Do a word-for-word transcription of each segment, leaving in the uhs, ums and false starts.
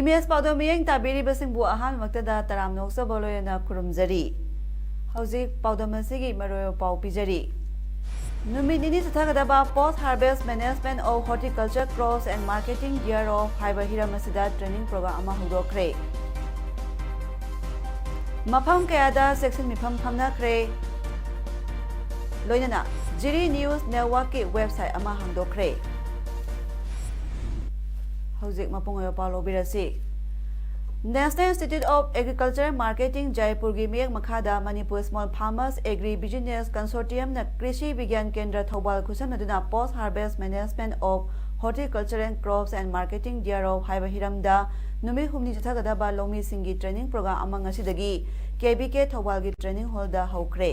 Image ꯄꯥꯎꯗꯝ ꯃꯤꯠꯌꯦꯡ ꯇꯥꯕꯤꯔꯤꯕꯁꯤꯡꯕꯨ ꯑꯍꯥꯟꯕꯃꯛꯇꯗ ꯇꯔꯥꯝꯅ ꯑꯣꯛꯆꯕ ꯂꯣꯏꯅꯅ ꯈꯨꯔꯨꯝꯖꯔꯤ꯫ ꯍꯧꯖꯤꯛ ꯄꯥꯎꯗꯝ ꯑꯁꯤꯒꯤ ꯃꯔꯨꯑꯣꯏꯕ ꯄꯥꯎ ꯄꯤꯖꯔꯤ꯫ ꯅꯨꯃꯤꯠ ꯅꯤꯅꯤ ꯆꯠꯊꯒꯗꯕ Post Harvest Management of Horticulture Crops and Marketing Thereof ꯍꯥꯏꯕ ꯍꯤꯔꯝ ꯑꯁꯤꯗ training program ꯑꯃ ꯍꯧꯗꯣꯛꯈ꯭ꯔꯦ꯫ ꯃꯐꯝ ꯀꯌꯥꯗ ꯆꯦꯛꯁꯤꯟ ꯃꯤꯐꯝ ꯐꯝꯅꯈ꯭ꯔꯦ꯫ ꯂꯣꯏꯅꯅ ꯖꯤꯔꯤ News Networkꯀꯤ website ꯑꯃ ꯍꯥꯡꯗꯣꯛꯈ꯭ꯔꯦ꯫ ꯍꯧꯖꯤꯛ ꯃꯄꯨꯡ ꯑꯣꯏꯕ ꯄꯥꯎ ꯂꯧꯕꯤꯔꯁꯤ꯫ National Institute of Agriculture Marketing ꯖꯥꯏꯄꯨꯔꯒꯤ ꯃꯤꯠꯌꯦꯡ ꯃꯈꯥꯗ Manipur Small Farmers Agri Business Consortiumꯅ ꯀ꯭ꯔꯤꯁꯤ ꯕꯤꯒ꯭ꯌꯥꯟ ꯀꯦꯟꯗ꯭ꯔ Thoubal ꯈꯨꯠꯁꯝꯅꯗꯨꯅ Post Harvest Management of Horticulture and Crops and Marketing Thereof ꯍꯥꯏꯕ ꯍꯤꯔꯝꯗ ꯅꯨꯃꯤꯠ ꯍꯨꯝꯅꯤ ꯆꯠꯊꯒꯗꯕ ꯂꯧꯃꯤꯁꯤꯡꯒꯤ training program ꯑꯃ ꯉꯁꯤꯗꯒꯤ ꯀꯦꯕꯤꯀꯦ ꯊꯧꯕꯥꯜꯒꯤ training hallꯗ ꯍꯧꯈ꯭ꯔꯦ꯫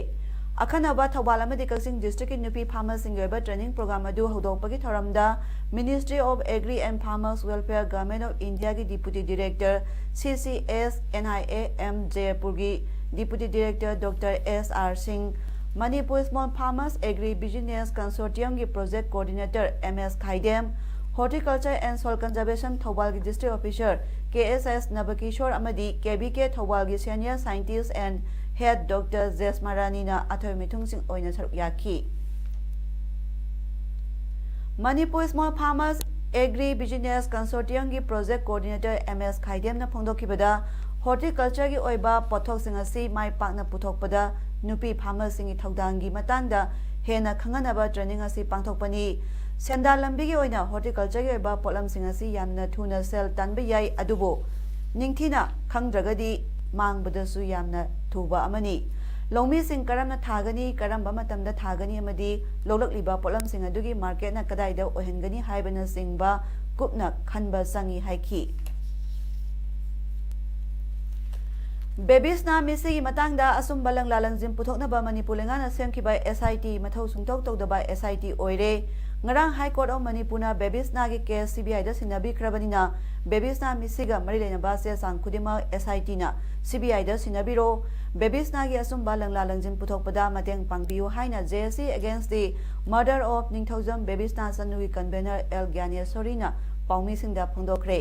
ꯑꯈꯟꯅꯕ ꯊꯧꯕꯥꯜ ꯑꯃꯗꯤ ꯀꯛꯆꯤꯡ districtꯀꯤ ꯅꯨꯄꯤ farmerꯁꯤꯡꯒꯤ ꯑꯣꯏꯕ training program ꯑꯗꯨ ꯍꯧꯗꯣꯛꯄꯒꯤ ꯊꯧꯔꯝꯗ Ministry of Agri and Farmers Welfare, Government of Indiaꯒꯤ Deputy Director, CCS, NIAM ꯖꯥꯏꯄꯨꯔꯒꯤ Deputy Director Doctor S R Singh, Manipur Small Farmers Agri Business Consortiumꯒꯤ Project Coordinator M S Khaidem, Horticulture and Soil Conservation ꯊꯧꯕꯥꯜꯒꯤ District Officer K S S ꯅꯕꯀꯤꯁꯣꯔ ꯑꯃꯗꯤ ꯀꯦꯕꯤꯀꯦ ꯊꯧꯕꯥꯜꯒꯤ Senior Scientist and Head Doctor ꯖꯦꯁꯃꯥ ꯔꯥꯅꯤꯅ ꯑꯊꯣꯏꯕ ꯃꯤꯊꯨꯡꯁꯤꯡ ꯑꯣꯏꯅ ꯁꯔꯨꯛ ꯌꯥꯈꯤ꯫ Manipur Small Farmers Agri Business Consortiumꯒꯤ Project Coordinator M S ꯈꯥꯏꯗꯦꯝꯅ ꯐꯣꯡꯗꯣꯛꯈꯤꯕꯗ, horticultureꯒꯤ ꯑꯣꯏꯕ ꯄꯣꯠꯊꯣꯛꯁꯤꯡ ꯑꯁꯤ ꯃꯥꯏ ꯄꯥꯛꯅ ꯄꯨꯊꯣꯛꯄꯗ ꯅꯨꯄꯤ farmerꯁꯤꯡꯒꯤ ꯊꯧꯗꯥꯡꯒꯤ ꯃꯇꯥꯡꯗ ꯍꯦꯟꯅ ꯈꯪꯍꯟꯅꯕ training ꯑꯁꯤ ꯄꯥꯡꯊꯣꯛꯄꯅꯤ꯫ ꯁꯦꯟꯗꯥꯟ ꯂꯝꯕꯤꯒꯤ ꯑꯣꯏꯅ horticultureꯒꯤ ꯑꯣꯏꯕ ꯄꯣꯠꯂꯝꯁꯤꯡ ꯑꯁꯤ ꯌꯥꯝꯅ ꯊꯨꯅ ꯁꯦꯜ ꯇꯥꯟꯕ ꯌꯥꯏ, ꯑꯗꯨꯕꯨ ꯅꯤꯡꯊꯤꯅ ꯈꯪꯗ꯭ꯔꯒꯗꯤ ꯃꯥꯡꯕꯗꯁꯨ ꯌꯥꯝꯅ ꯊꯨꯕ ꯑꯃꯅꯤ꯫ ꯂꯧꯃꯤꯁꯤꯡ ꯀꯔꯝꯅ ꯊꯥꯒꯅꯤ, ꯀꯔꯝꯕ ꯃꯇꯝꯗ ꯊꯥꯒꯅꯤ ꯑꯃꯗꯤ ꯂꯣꯛꯂꯛꯂꯤꯕ ꯄꯣꯠꯂꯝꯁꯤꯡ ꯑꯗꯨꯒꯤ ꯃꯥꯔꯀꯦꯠꯅ ꯀꯗꯥꯏꯗ ꯑꯣꯏꯍꯟꯒꯅꯤ ꯍꯥꯏꯕꯅꯆꯤꯡꯕ ꯀꯨꯞꯅ ꯈꯟꯕ ꯆꯪꯏ ꯍꯥꯏꯈꯤ꯫ ꯕꯦꯕꯤꯁꯅꯥ ꯃꯤꯁꯤꯒꯤ ꯃꯇꯥꯡꯗ ꯑꯆꯨꯝꯕ ꯂꯪꯂꯥ ꯂꯪꯖꯤꯟ ꯄꯨꯊꯣꯛꯅꯕ ꯃꯅꯤꯄꯨꯔ ꯂꯩꯉꯥꯛꯅ ꯁꯦꯝꯈꯤꯕ ꯑꯦꯁ ꯑꯥꯏ ꯇꯤ ꯃꯊꯧ ꯁꯨꯡꯇꯧ ꯇꯧꯗꯕ ꯑꯦꯁ ꯑꯥꯏ ꯇꯤ ꯑꯣꯏꯔꯦ꯫ ꯉꯔꯥꯡ ꯍꯥꯏ ꯀꯣꯔꯠ ꯑꯣꯐ ꯃꯅꯤꯄꯨꯔꯅ ꯕꯦꯕꯤꯁꯅꯥꯒꯤ ꯀꯦꯁ ꯁꯤ ꯕꯤ ꯑꯥꯏꯗ ꯁꯤꯟꯅꯕꯤꯈ꯭ꯔꯕꯅꯤꯅ ꯕꯦꯕꯤꯁꯅꯥ ꯃꯤꯁꯤꯒ ꯃꯔꯤ ꯂꯩꯅꯕ ꯆꯦ ꯆꯥꯡ ꯈꯨꯗꯤꯡꯃꯛ ꯑꯦꯁ ꯑꯥꯏ ꯇꯤꯅ ꯁꯤ ꯕꯤ ꯑꯥꯏꯗ ꯁꯤꯟꯅꯕꯤꯔꯣ꯫ ꯕꯦꯕꯤꯁꯅꯥꯒꯤ ꯑꯆꯨꯝꯕ ꯂꯪꯂꯥ ꯂꯪꯖꯤꯟ ꯄꯨꯊꯣꯛꯄꯗ ꯃꯇꯦꯡ ꯄꯥꯡꯕꯤꯌꯨ ꯍꯥꯏꯅ J A C Against the Murder of Ningthoujam Babysana ꯆꯅꯨꯒꯤ ꯀꯟꯚꯦꯅꯔ ꯑꯦꯜ ꯒ꯭ꯌꯥꯅꯦꯁꯣꯔꯤꯅ ꯄꯥꯎꯃꯤꯁꯤꯡꯗ ꯐꯣꯡꯗꯣꯛꯈ꯭ꯔꯦ꯫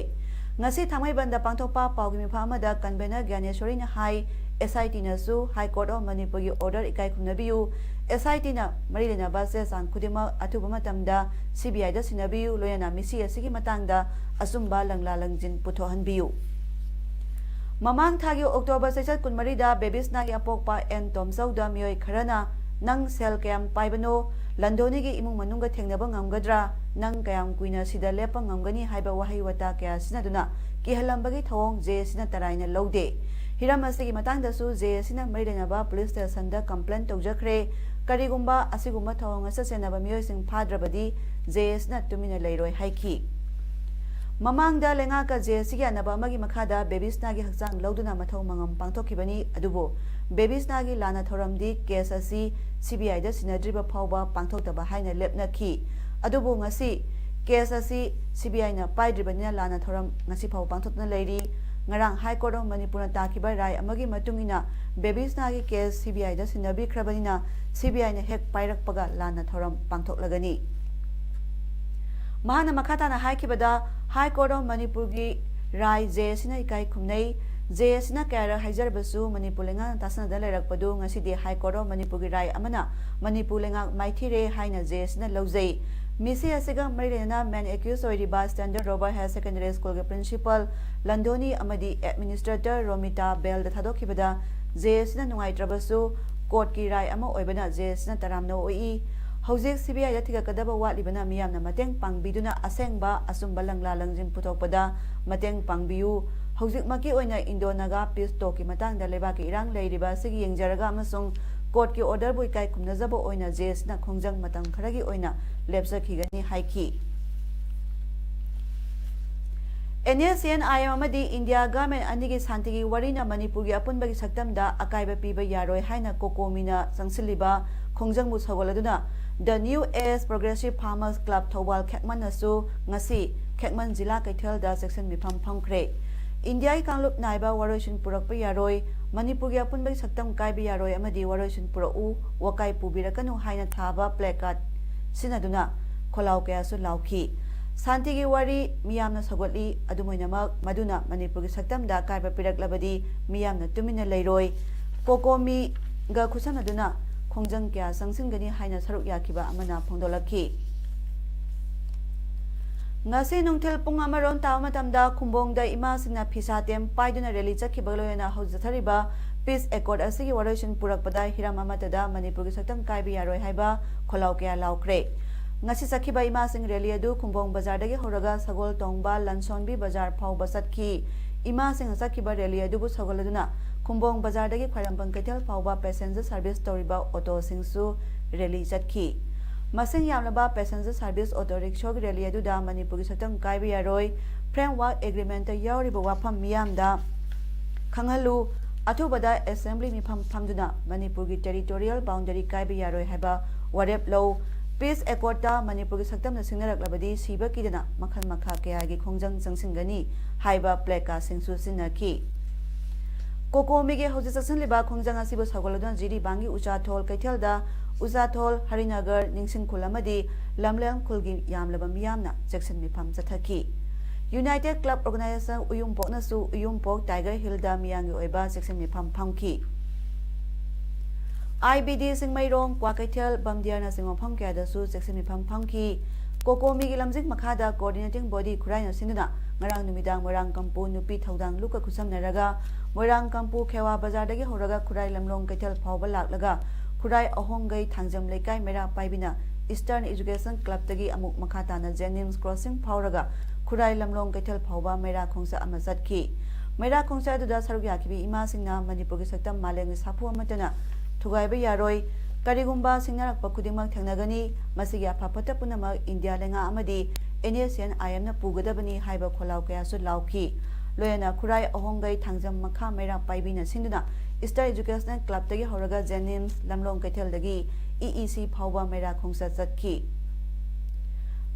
ꯉꯁꯤ ꯊꯥꯡꯃꯩꯕꯟꯗ ꯄꯥꯡꯊꯣꯛꯄ ꯄꯥꯎꯒꯤ ꯃꯤꯐꯝ ꯑꯃꯗ ꯀꯟꯚꯦꯅꯔ ꯒ꯭ꯌꯥꯅꯦꯁꯣꯔꯤꯅ ꯍꯥꯏ, ꯑꯦꯁ ꯑꯥꯏ ꯇꯤꯅꯁꯨ ꯍꯥꯏ ꯀꯣꯔꯠ ꯑꯣꯐ ꯃꯅꯤꯄꯨꯔꯒꯤ ꯑꯣꯔꯗꯔ ꯏꯀꯥꯏ ꯈꯨꯝꯅꯕꯤꯌꯨ꯫ ꯑꯦꯁ ꯑꯥꯏ ꯇꯤꯅ ꯃꯔꯤ ꯂꯩꯅꯕ ꯆꯦ ꯆꯥꯡ ꯈꯨꯗꯤꯡꯃꯛ ꯑꯊꯨꯕ ꯃꯇꯝꯗ ꯁꯤ ꯕꯤ ꯑꯥꯏꯗ ꯁꯤꯟꯅꯕꯤꯌꯨ, ꯂꯣꯏꯅꯅ ꯃꯤꯁꯤ ꯑꯁꯤꯒꯤ ꯃꯇꯥꯡꯗ ꯑꯆꯨꯝꯕ ꯂꯪꯂꯥ ꯂꯪꯖꯤꯟ ꯄꯨꯊꯣꯛꯍꯟꯕꯤꯌꯨ꯫ ꯃꯃꯥꯡ ꯊꯥꯒꯤ ꯑꯣꯛꯇꯣꯕꯔ ꯆꯩꯆꯠ ꯀꯨꯟꯃꯔꯤꯗ ꯕꯦꯕꯤꯁꯅꯥꯒꯤ ꯑꯄꯣꯛꯄ ꯑꯦꯟ ꯇꯣꯝꯆꯧꯗ ꯃꯤꯑꯣꯏ ꯈꯔꯅ "ꯅꯪ ꯁꯦꯜ ꯀꯌꯥꯝ ꯄꯥꯏꯕꯅꯣ? ꯂꯟꯗꯣꯅꯤꯒꯤ ꯏꯃꯨꯡ ꯃꯅꯨꯡꯒ ꯊꯦꯡꯅꯕ ꯉꯝꯒꯗ꯭ꯔꯥ? ꯅꯪ ꯀꯌꯥꯝ ꯀꯨꯏꯅ ꯁꯤꯗ ꯂꯦꯞꯄ ꯉꯝꯒꯅꯤ?" ꯍꯥꯏꯕ ꯋꯥꯍꯩ ꯋꯥꯇꯥ ꯀꯌꯥ ꯁꯤꯖꯤꯟꯅꯗꯨꯅ ꯀꯤꯍꯜꯂꯝꯕꯒꯤ ꯊꯧꯑꯣꯡ J A Cꯅ ꯇꯔꯥꯏꯅ ꯂꯧꯗꯦ꯫ ꯍꯤꯔꯝ ꯑꯁꯤꯒꯤ ꯃꯇꯥꯡꯗꯁꯨ J A Cꯅ ꯃꯔꯤ ꯂꯩꯅꯕ ꯄꯨꯂꯤꯁ ꯁ꯭ꯇꯦꯁꯟꯗ ꯀꯝꯄ꯭ꯂꯦꯟ ꯇꯧꯖꯈ꯭ꯔꯦ꯫ ꯀꯔꯤꯒꯨꯝꯕ ꯑꯁꯤꯒꯨꯝꯕ ꯊꯧꯑꯣꯡ ꯑꯁꯤꯗ ꯆꯦꯟꯅꯕ ꯃꯤꯑꯣꯏꯁꯤꯡ ꯐꯥꯗ꯭ꯔꯕꯗꯤ J A Cꯅ ꯇꯨꯃꯤꯟꯅ ꯂꯩꯔꯣꯏ ꯍꯥꯏꯈꯤ꯫ ꯃꯃꯥꯡꯗ ꯂꯩꯉꯥꯛꯀ J A Cꯒꯤ ꯌꯥꯅꯕ ꯑꯃꯒꯤ ꯃꯈꯥꯗ ꯕꯦꯕꯤꯁꯅꯥꯒꯤ ꯍꯛꯆꯥꯡ ꯂꯧꯗꯨꯅ ꯃꯊꯧ ꯃꯉꯝ ꯄꯥꯡꯊꯣꯛꯈꯤꯕꯅꯤ꯫ ꯑꯗꯨꯕꯨ ꯕꯦꯕꯤꯁꯅꯥꯒꯤ ꯂꯥꯟꯅ ꯊꯧꯔꯝꯗꯤ ꯀꯦꯁ ꯑꯁꯤ ꯁꯤ ꯕꯤ ꯑꯥꯏꯗ ꯁꯤꯟꯅꯗ꯭ꯔꯤꯕ ꯐꯥꯎꯕ ꯄꯥꯡꯊꯣꯛꯇꯕ ꯍꯥꯏꯅ ꯂꯦꯞꯅꯈꯤ꯫ ꯑꯗꯨꯕꯨ ꯉꯁꯤ ꯀꯦꯁ ꯑꯁꯤ ꯁꯤ ꯕꯤ ꯑꯥꯏꯅ ꯄꯥꯏꯗ꯭ꯔꯤꯕꯅꯤꯅ ꯂꯥꯟꯅ ꯊꯧꯔꯝ ꯉꯁꯤ ꯐꯥꯎꯕ ꯄꯥꯡꯊꯣꯛꯇꯨꯅ ꯂꯩꯔꯤ꯫ ꯉꯔꯥꯡ ꯍꯥꯏ ꯀꯣꯔꯠ ꯑꯣꯐ ꯃꯅꯤꯄꯨꯔꯅ ꯇꯥꯈꯤꯕ ꯔꯥꯏ ꯑꯃꯒꯤ ꯃꯇꯨꯡ ꯏꯟꯅ ꯕꯦꯕꯤꯁꯅꯥꯒꯤ ꯀꯦꯁ ꯁꯤ ꯕꯤ ꯑꯥꯏꯗ ꯁꯤꯟꯅꯕꯤꯈ꯭ꯔꯕꯅꯤꯅ ꯁꯤ ꯕꯤ ꯑꯥꯏꯅ ꯍꯦꯛ ꯄꯥꯏꯔꯛꯄꯒ ꯂꯥꯟꯅ ꯊꯧꯔꯝ ꯄꯥꯡꯊꯣꯛꯂꯒꯅꯤ꯫ ꯃꯍꯥꯛꯅ ꯃꯈꯥ ꯇꯥꯅ ꯍꯥꯏꯈꯤꯕꯗ, ꯍꯥꯏ ꯀꯣꯔꯠ ꯑꯣꯐ ꯃꯅꯤꯄꯨꯔꯒꯤ ꯔꯥꯏ J A Cꯅ ꯏꯀꯥꯏ ꯈꯨꯝꯅꯩ꯫ J A Cꯅ ꯀꯌꯥꯔꯛ ꯍꯥꯏꯖꯔꯕꯁꯨ ꯃꯅꯤꯄꯨꯔ ꯂꯩꯉꯥꯛꯅ ꯇꯥꯁꯤꯟꯅꯗ ꯂꯩꯔꯛꯄꯗꯨ ꯉꯁꯤꯗꯤ ꯍꯥꯏ ꯀꯣꯔꯠ ꯑꯣꯐ ꯃꯅꯤꯄꯨꯔꯒꯤ ꯔꯥꯏ ꯑꯃꯅ ꯃꯅꯤꯄꯨꯔ ꯂꯩꯉꯥꯛ ꯃꯥꯏꯊꯤꯔꯦ ꯍꯥꯏꯅ J A Cꯅ ꯂꯧꯖꯩ꯫ ꯃꯤꯁꯤ ꯑꯁꯤꯒ ꯃꯔꯤ ꯂꯩꯅꯅ ꯃꯦꯟ ꯑꯦꯀ꯭ꯌꯨꯁ ꯑꯣꯏꯔꯤꯕ Standard Rover Higher Secondary Schoolꯒꯤ ꯄ꯭ꯔꯤꯟꯁꯤꯄꯥꯜ ꯂꯟꯗꯣꯅꯤ ꯑꯃꯗꯤ ꯑꯦꯗꯃꯤꯅꯤꯁꯇ꯭ꯔꯦꯇꯔ ꯔꯣꯃꯤꯇꯥ ꯕꯦꯜꯗ ꯊꯥꯗꯣꯛꯈꯤꯕꯗ J A Cꯅ ꯅꯨꯡꯉꯥꯏꯇ꯭ꯔꯕꯁꯨ ꯀꯣꯔꯠꯀꯤ ꯔꯥꯏ ꯑꯃ ꯑꯣꯏꯕꯅ J A Cꯅ ꯇꯔꯥꯝꯅ ꯑꯣꯛꯏ꯫ ꯍꯧꯖꯤꯛ ꯁꯤ ꯕꯤ ꯑꯥꯏꯗ ꯊꯤꯒꯠꯀꯗꯕ ꯋꯥꯠꯂꯤꯕꯅ ꯃꯤꯌꯥꯝꯅ ꯃꯇꯦꯡ ꯄꯥꯡꯕꯤꯗꯨꯅ ꯑꯁꯦꯡꯕ ꯑꯆꯨꯝꯕ ꯂꯪꯂꯥ ꯂꯪꯖꯤꯟ ꯄꯨꯊꯣꯛꯄꯗ ꯃꯇꯦꯡ ꯄꯥꯡꯕꯤꯌꯨ꯫ ꯍꯧꯖꯤꯛꯃꯛꯀꯤ ꯑꯣꯏꯅ ꯏꯟꯗꯣ ꯅꯥꯒꯥ ꯄꯤꯁ ꯇꯣꯛꯀꯤ ꯃꯇꯥꯡꯗ ꯂꯩꯕꯥꯛꯀꯤ ꯏꯔꯥꯡ ꯂꯩꯔꯤꯕ ꯑꯁꯤꯒꯤ ꯌꯦꯡꯖꯔꯒ ꯑꯃꯁꯨꯡ ꯀꯣꯔꯠꯀꯤ ꯑꯣꯔꯗꯔꯕꯨ ꯏꯀꯥꯏ ꯈꯨꯝꯅꯖꯕ ꯑꯣꯏꯅ ꯖꯦ ꯑꯦꯁ ꯁꯤꯅ ꯈꯣꯡꯖꯪ ꯃꯇꯝ ꯈꯔꯒꯤ ꯑꯣꯏꯅ ꯂꯦꯞꯆꯈꯤꯒꯅꯤ ꯍꯥꯏꯈꯤ꯫ N S C N I M ꯑꯃꯗꯤ ꯏꯟꯗꯤꯌꯥ ꯒꯚꯔꯟꯃꯦꯟꯠ ꯑꯅꯤꯒꯤ ꯁꯥꯟꯇꯤꯒꯤ ꯋꯥꯔꯤꯅ ꯃꯅꯤꯄꯨꯔꯒꯤ ꯑꯄꯨꯟꯕꯒꯤ ꯁꯛꯇꯝꯗ ꯑꯀꯥꯏꯕ ꯄꯤꯕ ꯌꯥꯔꯣꯏ ꯍꯥꯏꯅ ꯀꯣꯀꯣꯃꯤꯅ ꯆꯪꯁꯤꯜꯂꯤꯕ ꯈꯣꯡꯖꯪꯕꯨ ꯁꯧꯒꯠꯂꯗꯨꯅ The New Age Progressive Farmers Club Thoubal ꯈꯦꯛꯃꯟꯅꯁꯨ ꯉꯁꯤ ꯈꯦꯛꯃꯟ ꯖꯤꯂꯥ ꯀꯩꯊꯦꯜꯗ ꯆꯦꯛꯁꯤꯟ ꯃꯤꯐꯝ ꯐꯝꯈ꯭ꯔꯦ꯫ ꯏꯟꯗꯤꯌꯥꯒꯤ ꯀꯥꯡꯂꯨꯞ ꯅꯥꯏꯕ ꯋꯥꯔꯣꯏꯁꯤꯟ ꯄꯨꯔꯛꯄ ꯌꯥꯔꯣꯏ, ꯃꯅꯤꯄꯨꯔꯒꯤ ꯑꯄꯨꯟꯕꯒꯤ ꯁꯛꯇꯝ ꯀꯥꯏꯕ ꯌꯥꯔꯣꯏ ꯑꯃꯗꯤ ꯋꯥꯔꯣꯏꯁꯤꯟ ꯄꯨꯔꯛꯎ, ꯋꯥꯀꯥꯏ ꯄꯨꯕꯤꯔꯛꯀꯅꯨ ꯍꯥꯏꯅ ꯊꯥꯕ placard ꯁꯤꯖꯤꯟꯅꯗꯨꯅ ꯈꯣꯜꯂꯥꯎ ꯀꯌꯥꯁꯨ ꯂꯥꯎꯈꯤ꯫ ꯁꯥꯟꯇꯤꯒꯤ ꯋꯥꯔꯤ ꯃꯤꯌꯥꯝꯅ ꯁꯧꯒꯠꯂꯤ, ꯑꯗꯨꯝ ꯑꯣꯏꯅꯃꯛ ꯃꯗꯨꯅ ꯃꯅꯤꯄꯨꯔꯒꯤ ꯁꯛꯇꯝꯗ ꯑꯀꯥꯏꯕ ꯄꯤꯔꯛꯂꯕꯗꯤ ꯃꯤꯌꯥꯝꯅ ꯇꯨꯃꯤꯟꯅ ꯂꯩꯔꯣꯏ꯫ ꯀꯣꯀꯣꯃꯤꯒ ꯈꯨꯠꯁꯝꯅꯗꯨꯅ ꯈꯣꯡꯖꯪ ꯀꯌꯥ ꯆꯪꯁꯤꯟꯒꯅꯤ ꯍꯥꯏꯅ ꯁꯔꯨꯛ ꯌꯥꯈꯤꯕ ꯑꯃꯅ ꯐꯣꯡꯗꯣꯛꯂꯛꯈꯤ꯫ ꯉꯁꯤ ꯅꯨꯡꯊꯤꯜ ꯄꯨꯡ ꯑꯃꯔꯣꯝ ꯇꯥꯕ ꯃꯇꯝꯗ ꯈꯨꯝꯕꯣꯡꯗ ꯏꯃꯥꯁꯤꯡꯅ ꯐꯤꯁꯥ ꯇꯦꯝ ꯄꯥꯏꯗꯨꯅ ꯔꯦꯂꯤ ꯆꯠꯈꯤꯕꯒ ꯂꯣꯏꯅꯅ ꯍꯧꯖꯤꯛ ꯆꯠꯊꯔꯤꯕ ꯄꯤꯁ ꯑꯦꯀꯣꯔꯗ ꯑꯁꯤꯒꯤ ꯋꯥꯔꯣꯏꯁꯤꯟ ꯄꯨꯔꯛꯄꯗ ꯍꯤꯔꯝ ꯑꯃꯠꯇꯗ ꯃꯅꯤꯄꯨꯔꯒꯤ ꯁꯛꯇꯝ ꯀꯥꯏꯕ ꯌꯥꯔꯣꯏ ꯍꯥꯏꯕ ꯈꯣꯜꯂꯥꯎ ꯀꯌꯥ ꯂꯥꯎꯈ꯭ꯔꯦ꯫ ꯉꯁꯤ ꯆꯠꯈꯤꯕ ꯏꯃꯥꯁꯤꯡ ꯔꯦꯂꯤ ꯑꯗꯨ ꯈꯨꯝꯕꯣꯡ ꯕꯖꯥꯔꯗꯒꯤ ꯍꯧꯔꯒ ꯁꯒꯣꯜ ꯇꯣꯡꯕ ꯂꯟꯁꯣꯟꯕꯤ ꯕꯖꯥꯔ ꯐꯥꯎꯕ ꯆꯠꯈꯤ꯫ ꯏꯃꯥꯁꯤꯡꯅ ꯆꯠꯈꯤꯕ ꯔꯦꯂꯤ ꯑꯗꯨꯕꯨ ꯁꯧꯒꯠꯂꯗꯨꯅ ꯈꯨꯝꯕꯣꯡ ꯕꯖꯥꯔꯗꯒꯤ ꯈ꯭ꯋꯥꯏꯔꯝꯕꯟ ꯀꯩꯊꯦꯜ ꯐꯥꯎꯕ ꯄꯦꯁꯦꯟꯖꯔ ꯁꯥꯔꯚꯤꯁ ꯇꯧꯔꯤꯕ ꯑꯣꯇꯣꯁꯤꯡꯁꯨ ꯔꯦꯂꯤ ꯆꯠꯈꯤ꯫ ꯃꯁꯤꯡ ꯌꯥꯝꯂꯕ ꯄꯦꯁꯦꯟꯖꯔ ꯁꯥꯔꯚꯤꯁ ꯑꯣꯇꯣ ꯔꯤꯛꯁꯣꯒꯤ ꯔꯦꯂꯤ ꯑꯗꯨꯗ ꯃꯅꯤꯄꯨꯔꯒꯤ ꯁꯛꯇꯝ ꯀꯥꯏꯕ ꯌꯥꯔꯣꯏ, ꯐ꯭ꯔꯦꯝꯋꯥꯔꯛ ꯑꯦꯒ꯭ꯔꯤꯃꯦꯟꯠꯇ ꯌꯥꯎꯔꯤꯕ ꯋꯥꯐꯝ ꯃꯤꯌꯥꯝꯗ ꯈꯪꯍꯜꯂꯨ, ꯑꯊꯨꯕꯗ ꯑꯦꯁꯦꯝꯕ꯭ꯂꯤ ꯃꯤꯐꯝ ꯐꯝꯗꯨꯅ ꯃꯅꯤꯄꯨꯔꯒꯤ ꯇꯦꯔꯤꯇꯣꯔꯤꯌꯦꯜ ꯕꯥꯎꯟꯗꯔꯤ ꯀꯥꯏꯕ ꯌꯥꯔꯣꯏ ꯍꯥꯏꯕ ꯋꯥꯔꯦꯞ ꯂꯧ, ꯄꯤꯁ ꯑꯦꯀꯣꯔꯗꯇ ꯃꯅꯤꯄꯨꯔꯒꯤ ꯁꯛꯇꯝꯅ ꯁꯤꯡꯅꯔꯛꯂꯕꯗꯤ ꯁꯤꯕ ꯀꯤꯗꯅ ꯃꯈꯜ ꯃꯈꯥ ꯀꯌꯥꯒꯤ ꯈꯣꯡꯖꯪ ꯆꯪꯁꯤꯟꯒꯅꯤ ꯍꯥꯏꯕ placardꯁꯤꯡꯁꯨ ꯁꯤꯖꯤꯟꯅꯈꯤ꯫ ꯀꯣꯀꯣꯃꯤꯒꯤ ꯍꯧꯖꯤꯛ ꯆꯪꯁꯤꯜꯂꯤꯕ ꯈꯣꯡꯖꯪ ꯑꯁꯤꯕꯨ ꯁꯧꯒꯠꯂꯗꯨꯅ ꯖꯤꯔꯤꯕꯥꯝꯒꯤ ꯎꯆꯥꯊꯣꯜ ꯀꯩꯊꯦꯜꯗ ꯎꯆꯥꯊꯣꯜ, ꯍꯔꯤꯅꯒꯔ, ꯅꯤꯡꯁꯤꯡꯈꯨꯜ ꯑꯃꯗꯤ ꯂꯝꯂꯦꯝ ꯈꯨꯜꯒꯤ ꯌꯥꯝꯂꯕ ꯃꯤꯌꯥꯝꯅ ꯆꯦꯛꯁꯤꯟ ꯃꯤꯐꯝ ꯆꯠꯊꯈꯤ꯫ ꯌꯨꯅꯥꯏꯇꯦꯗ ꯀ꯭ꯂꯕ ꯑꯣꯔꯒꯅꯥꯏꯖꯦꯁꯟ ꯎꯌꯨꯝꯄꯣꯛꯅꯁꯨ ꯎꯌꯨꯝꯄꯣꯛ ꯇꯥꯏꯒꯔ ꯍꯤꯜꯗ ꯃꯤꯌꯥꯝꯒꯤ ꯑꯣꯏꯕ ꯆꯦꯛꯁꯤꯟ ꯃꯤꯐꯝ ꯐꯝꯈꯤ꯫ ꯑꯥꯏ ꯕꯤ ꯗꯤ ꯆꯤꯡꯃꯩꯔꯣꯡ, ꯀ꯭ꯋꯥꯀꯩꯊꯦꯜ, ꯕꯝꯗꯤꯌꯥꯔꯅꯆꯤꯡꯕ ꯃꯐꯝ ꯀꯌꯥꯗꯁꯨ ꯆꯦꯛꯁꯤꯟ ꯃꯤꯐꯝ ꯐꯝꯈꯤ꯫ ꯀꯣꯀꯣꯃꯤꯒꯤ ꯂꯝꯖꯤꯡ ꯃꯈꯥꯗ coordinating body ꯈꯨꯔꯥꯏꯅ ꯁꯤꯟꯗꯨꯅ ꯉꯔꯥꯡ ꯅꯨꯃꯤꯗꯥꯡ ꯃꯣꯏꯔꯥꯡ ꯀꯝꯄꯨ ꯅꯨꯄꯤ ꯊꯧꯗꯥꯡ ꯂꯨꯞꯀ ꯈꯨꯠꯁꯝꯅꯔꯒ ꯃꯣꯏꯔꯥꯡ ꯀꯝꯄꯨ ꯈꯦꯋꯥ ꯕꯖꯥꯔꯗꯒꯤ ꯍꯧꯔꯒ ꯈꯨꯔꯥꯏ ꯂꯝꯂꯣꯡ ꯀꯩꯊꯦꯜ ꯐꯥꯎꯕ ꯂꯥꯛꯂꯒ ꯈꯨꯔꯥꯏ ꯑꯍꯣꯡꯒꯩ ꯊꯥꯡꯖꯝ ꯂꯩꯀꯥꯏ ꯃꯩꯔꯥ ꯄꯥꯏꯕꯤꯅ ꯏꯁꯇꯔꯟ ꯑꯦꯖꯨꯀꯦꯁꯟ ꯀ꯭ꯂꯕꯇꯒꯤ ꯑꯃꯨꯛ ꯃꯈꯥ ꯇꯥꯅ ꯖꯦꯅꯤꯝꯁ ꯀ꯭ꯔꯣꯁꯤꯡ ꯐꯥꯎꯔꯒ ꯈꯨꯔꯥꯏ ꯂꯝꯂꯣꯡ ꯀꯩꯊꯦꯜ ꯐꯥꯎꯕ ꯃꯩꯔꯥ ꯈꯣꯡꯆꯠ ꯑꯃ ꯆꯠꯈꯤ꯫ ꯃꯩꯔꯥ ꯈꯣꯡꯆꯠ ꯑꯗꯨꯗ ꯁꯔꯨꯛ ꯌꯥꯈꯤꯕ ꯏꯃꯥꯁꯤꯡꯅ ꯃꯅꯤꯄꯨꯔꯒꯤ ꯁꯛꯇꯝ ꯃꯥꯂꯦꯝꯒꯤ ꯁꯥꯐꯨ ꯑꯃꯠꯇꯅ ꯊꯨꯒꯥꯏꯕ ꯌꯥꯔꯣꯏ, ꯀꯔꯤꯒꯨꯝꯕ ꯁꯤꯡꯅꯔꯛꯄ ꯈꯨꯗꯤꯡꯃꯛ ꯊꯦꯡꯅꯒꯅꯤ, ꯃꯁꯤꯒꯤ ꯑꯐ ꯐꯠꯇ ꯄꯨꯝꯅꯃꯛ ꯏꯟꯗꯤꯌꯥ ꯂꯩꯉꯥꯛ ꯑꯃꯗꯤ NSCN-IM-ꯅ ꯄꯨꯒꯗꯕꯅꯤ ꯍꯥꯏꯕ ꯈꯣꯜꯂꯥꯎ ꯀꯌꯥꯁꯨ ꯂꯥꯎꯈꯤ꯫ ꯂꯣꯏꯅꯅ ꯈꯨꯔꯥꯏ ꯑꯍꯣꯡꯒꯩ ꯊꯥꯡꯖꯝ ꯃꯈꯥ ꯃꯩꯔꯥ ꯄꯥꯏꯕꯤꯅ ꯁꯤꯟꯗꯨꯅ Star Educational Club-ꯇꯒꯤ ꯍꯧꯔꯒ JNIMS, ꯂꯝꯂꯣꯡ ꯀꯩꯊꯦꯜꯗꯒꯤ EEC ꯐꯥꯎꯕ ꯃꯩꯔꯥ ꯈꯣꯡꯆꯠ ꯆꯠꯈꯤ꯫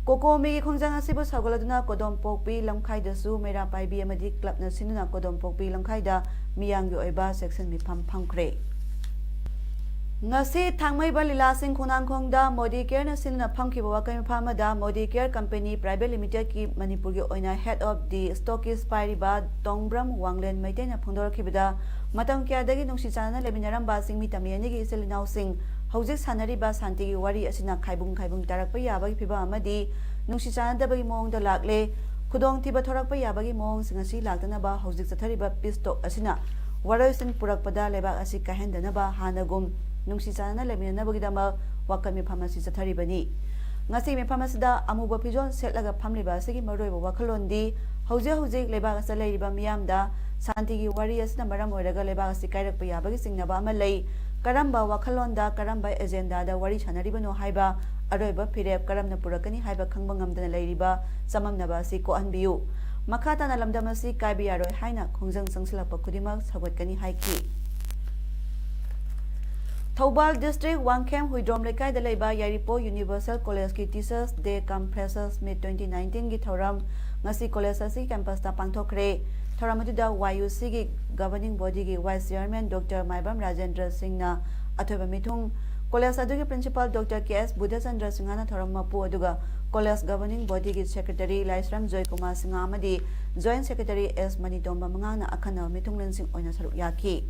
ꯀꯣꯀꯣꯃꯤꯒꯤ ꯈꯣꯡꯖꯪ ꯑꯁꯤꯕꯨ ꯁꯧꯒꯠꯂꯗꯨꯅ ꯀꯣꯗꯣꯝꯄꯣꯛꯄꯤ ꯂꯝꯈꯥꯏꯗꯁꯨ ꯃꯩꯔꯥ ꯄꯥꯏꯕꯤ ꯑꯃꯗꯤ club-ꯅ ꯁꯤꯟꯗꯨꯅ ꯀꯣꯗꯣꯝꯄꯣꯛꯄꯤ ꯂꯝꯈꯥꯏꯗ ꯃꯤꯌꯥꯝꯒꯤ ꯑꯣꯏꯕ ꯆꯦꯛꯁꯤꯟ ꯃꯤꯐꯝ ꯐꯝꯈ꯭ꯔꯦ꯫ ꯉꯁꯤ ꯊꯥꯡꯃꯩꯕꯟ ꯂꯤꯂꯥꯁꯤꯡ ꯈꯣꯡꯅꯥꯡꯈꯣꯡꯗ ꯃꯣꯗꯤ ꯀꯦꯌꯔꯅ ꯁꯤꯟꯗꯨꯅ ꯐꯝꯈꯤꯕ ꯋꯥꯀꯩ ꯃꯤꯐꯝ ꯑꯃꯗ ꯃꯣꯗꯤ ꯀꯦꯌꯔ ꯀꯝꯄꯦꯅꯤ ꯄ꯭ꯔꯥꯏꯚꯦꯠ ꯂꯤꯃꯤꯇꯦꯗꯀꯤ ꯃꯅꯤꯄꯨꯔꯒꯤ ꯑꯣꯏꯅ head of the stockist ꯄꯥꯏꯔꯤꯕ ꯇꯣꯡꯕ꯭ꯔꯝ ꯋꯥꯡꯂꯦꯟ ꯃꯩꯇꯩꯅ ꯐꯣꯡꯗꯣꯔꯛꯈꯤꯕꯗ, ꯃꯇꯝ ꯀꯌꯥꯗꯒꯤ ꯅꯨꯡꯁꯤ ꯆꯥꯟꯅꯅ ꯂꯩꯃꯤꯟꯅꯔꯝꯕ ꯆꯤꯡꯃꯤ ꯇꯝꯃꯤ ꯑꯅꯤꯒꯤ ꯏꯆꯤꯜ ꯏꯅꯥꯎꯁꯤꯡ ꯍꯧꯖꯤꯛ ꯁꯥꯟꯅꯔꯤꯕ ꯁꯥꯟꯇꯤꯒꯤ ꯋꯥꯔꯤ ꯑꯁꯤꯅ ꯈꯥꯏꯕꯨꯡ ꯈꯥꯏꯕꯨꯡ ꯇꯥꯔꯛꯄ ꯌꯥꯕꯒꯤ ꯐꯤꯕꯝ ꯑꯃꯗꯤ ꯅꯨꯡꯁꯤ ꯆꯥꯟꯅꯗꯕꯒꯤ ꯃꯑꯣꯡꯗ ꯂꯥꯛꯂꯦ꯫ ꯈꯨꯗꯣꯡꯊꯤꯕ ꯊꯣꯔꯛꯄ ꯌꯥꯕꯒꯤ ꯃꯑꯣꯡꯁꯤꯡ ꯑꯁꯤ ꯂꯥꯛꯇꯅꯕ ꯍꯧꯖꯤꯛ ꯆꯠꯊꯔꯤꯕ peace talk ꯑꯁꯤꯅ ꯋꯥꯔꯣꯏꯁꯤꯟ ꯄꯨꯔꯛꯄꯗ ꯂꯩꯕꯥꯛ ꯑꯁꯤ ꯀꯥꯏꯍꯟꯗꯅꯕ ꯍꯥꯟꯅꯒꯨꯝ ꯅꯨꯡꯁꯤ ꯆꯥꯟꯅꯅ ꯂꯩꯃꯤꯟꯅꯅꯕꯒꯤꯗꯃꯛ ꯋꯥꯀꯠ ꯃꯤꯐꯝ ꯑꯁꯤ ꯆꯠꯊꯔꯤꯕꯅꯤ꯫ ꯉꯁꯤ ꯃꯤꯐꯝ ꯑꯁꯤꯗ ꯑꯃꯨꯕ ꯐꯤꯖꯣꯜ ꯁꯦꯠꯂꯒ ꯐꯝꯂꯤꯕ ꯑꯁꯤꯒꯤ ꯃꯔꯨꯑꯣꯏꯕ ꯋꯥꯈꯜꯂꯣꯟꯗꯤ ꯍꯧꯖꯤꯛ ꯍꯧꯖꯤꯛ ꯂꯩꯕꯥꯛ ꯑꯁꯤꯗ ꯂꯩꯔꯤꯕ ꯃꯤꯌꯥꯝꯗ ꯁꯥꯟꯇꯤꯒꯤ ꯋꯥꯔꯤ ꯑꯁꯤꯅ ꯃꯔꯝ ꯑꯣꯏꯔꯒ ꯂꯩꯕꯥꯛ ꯑꯁꯤ ꯀꯥꯏꯔꯛꯄ ꯌꯥꯕꯒꯤ ꯆꯤꯡꯅꯕ ꯑꯃ ꯂꯩ꯫ ꯀꯔꯝꯕ ꯋꯥꯈꯜꯂꯣꯟꯗ, ꯀꯔꯝꯕ agenda-ꯗ ꯋꯥꯔꯤ ꯁꯥꯅꯔꯤꯕꯅꯣ ꯍꯥꯏꯕ ꯑꯔꯣꯏꯕ ꯐꯤꯔꯦꯞ ꯀꯔꯝꯅ ꯄꯨꯔꯛꯀꯅꯤ ꯍꯥꯏꯕ ꯈꯪꯕ ꯉꯝꯗꯅ ꯂꯩꯔꯤꯕ ꯆꯃꯝꯅꯕ ꯑꯁꯤ ꯀꯣꯛꯍꯟꯕꯤꯌꯨ꯫ ꯃꯈꯥ ꯇꯥꯅ ꯂꯝꯗꯝ ꯑꯁꯤ ꯀꯥꯏꯕ ꯌꯥꯔꯣꯏ ꯍꯥꯏꯅ ꯈꯣꯡꯖꯪ ꯆꯪꯁꯤꯜꯂꯛꯄ ꯈꯨꯗꯤꯡꯃꯛ ꯁꯧꯒꯠꯀꯅꯤ ꯍꯥꯏꯈꯤ꯫ ꯊꯧꯕꯥꯜ district ꯋꯥꯡꯈꯦꯝ ꯍꯨꯏꯗ꯭ꯔꯣꯝ ꯂꯩꯀꯥꯏꯗ ꯂꯩꯕ ꯌꯥꯏꯔꯤꯄꯣꯛ Universal College-ꯀꯤ Teachers' Day cum Freshers' Meet twenty nineteen-ꯒꯤ ꯊꯧꯔꯝ ꯉꯁꯤ college ꯑꯁꯤ campus-ꯇ ꯄꯥꯡꯊꯣꯛꯈ꯭ꯔꯦ꯫ ꯊꯧꯔꯝ ꯑꯗꯨꯗ YUC-ꯒꯤ governing body-ꯒꯤ vice chairman Doctor ꯃꯥꯏꯕꯝ ꯔꯥꯖꯦꯟꯗ꯭ꯔ ꯁꯤꯡꯅ ꯑꯊꯣꯏꯕ ꯃꯤꯊꯨꯡ, college ꯑꯗꯨꯒꯤ principal Doctor K S Budhachandra ꯁꯤꯡꯍꯅ ꯊꯧꯔꯝ ꯃꯄꯨ ꯑꯗꯨꯒ college governing body-ꯒꯤ secretary ꯂꯥꯏꯁ꯭ꯔꯝ ꯖꯣꯏꯀꯨꯃꯥꯔ ꯁꯤꯡꯍ ꯑꯃꯗꯤ joint secretary S ꯃꯅꯤꯇꯣꯝꯕ ꯃꯉꯥꯡꯅ ꯑꯈꯟꯅꯕ ꯃꯤꯊꯨꯡꯂꯦꯟꯁꯤꯡ ꯑꯣꯏꯅ ꯁꯔꯨꯛ ꯌꯥꯈꯤ꯫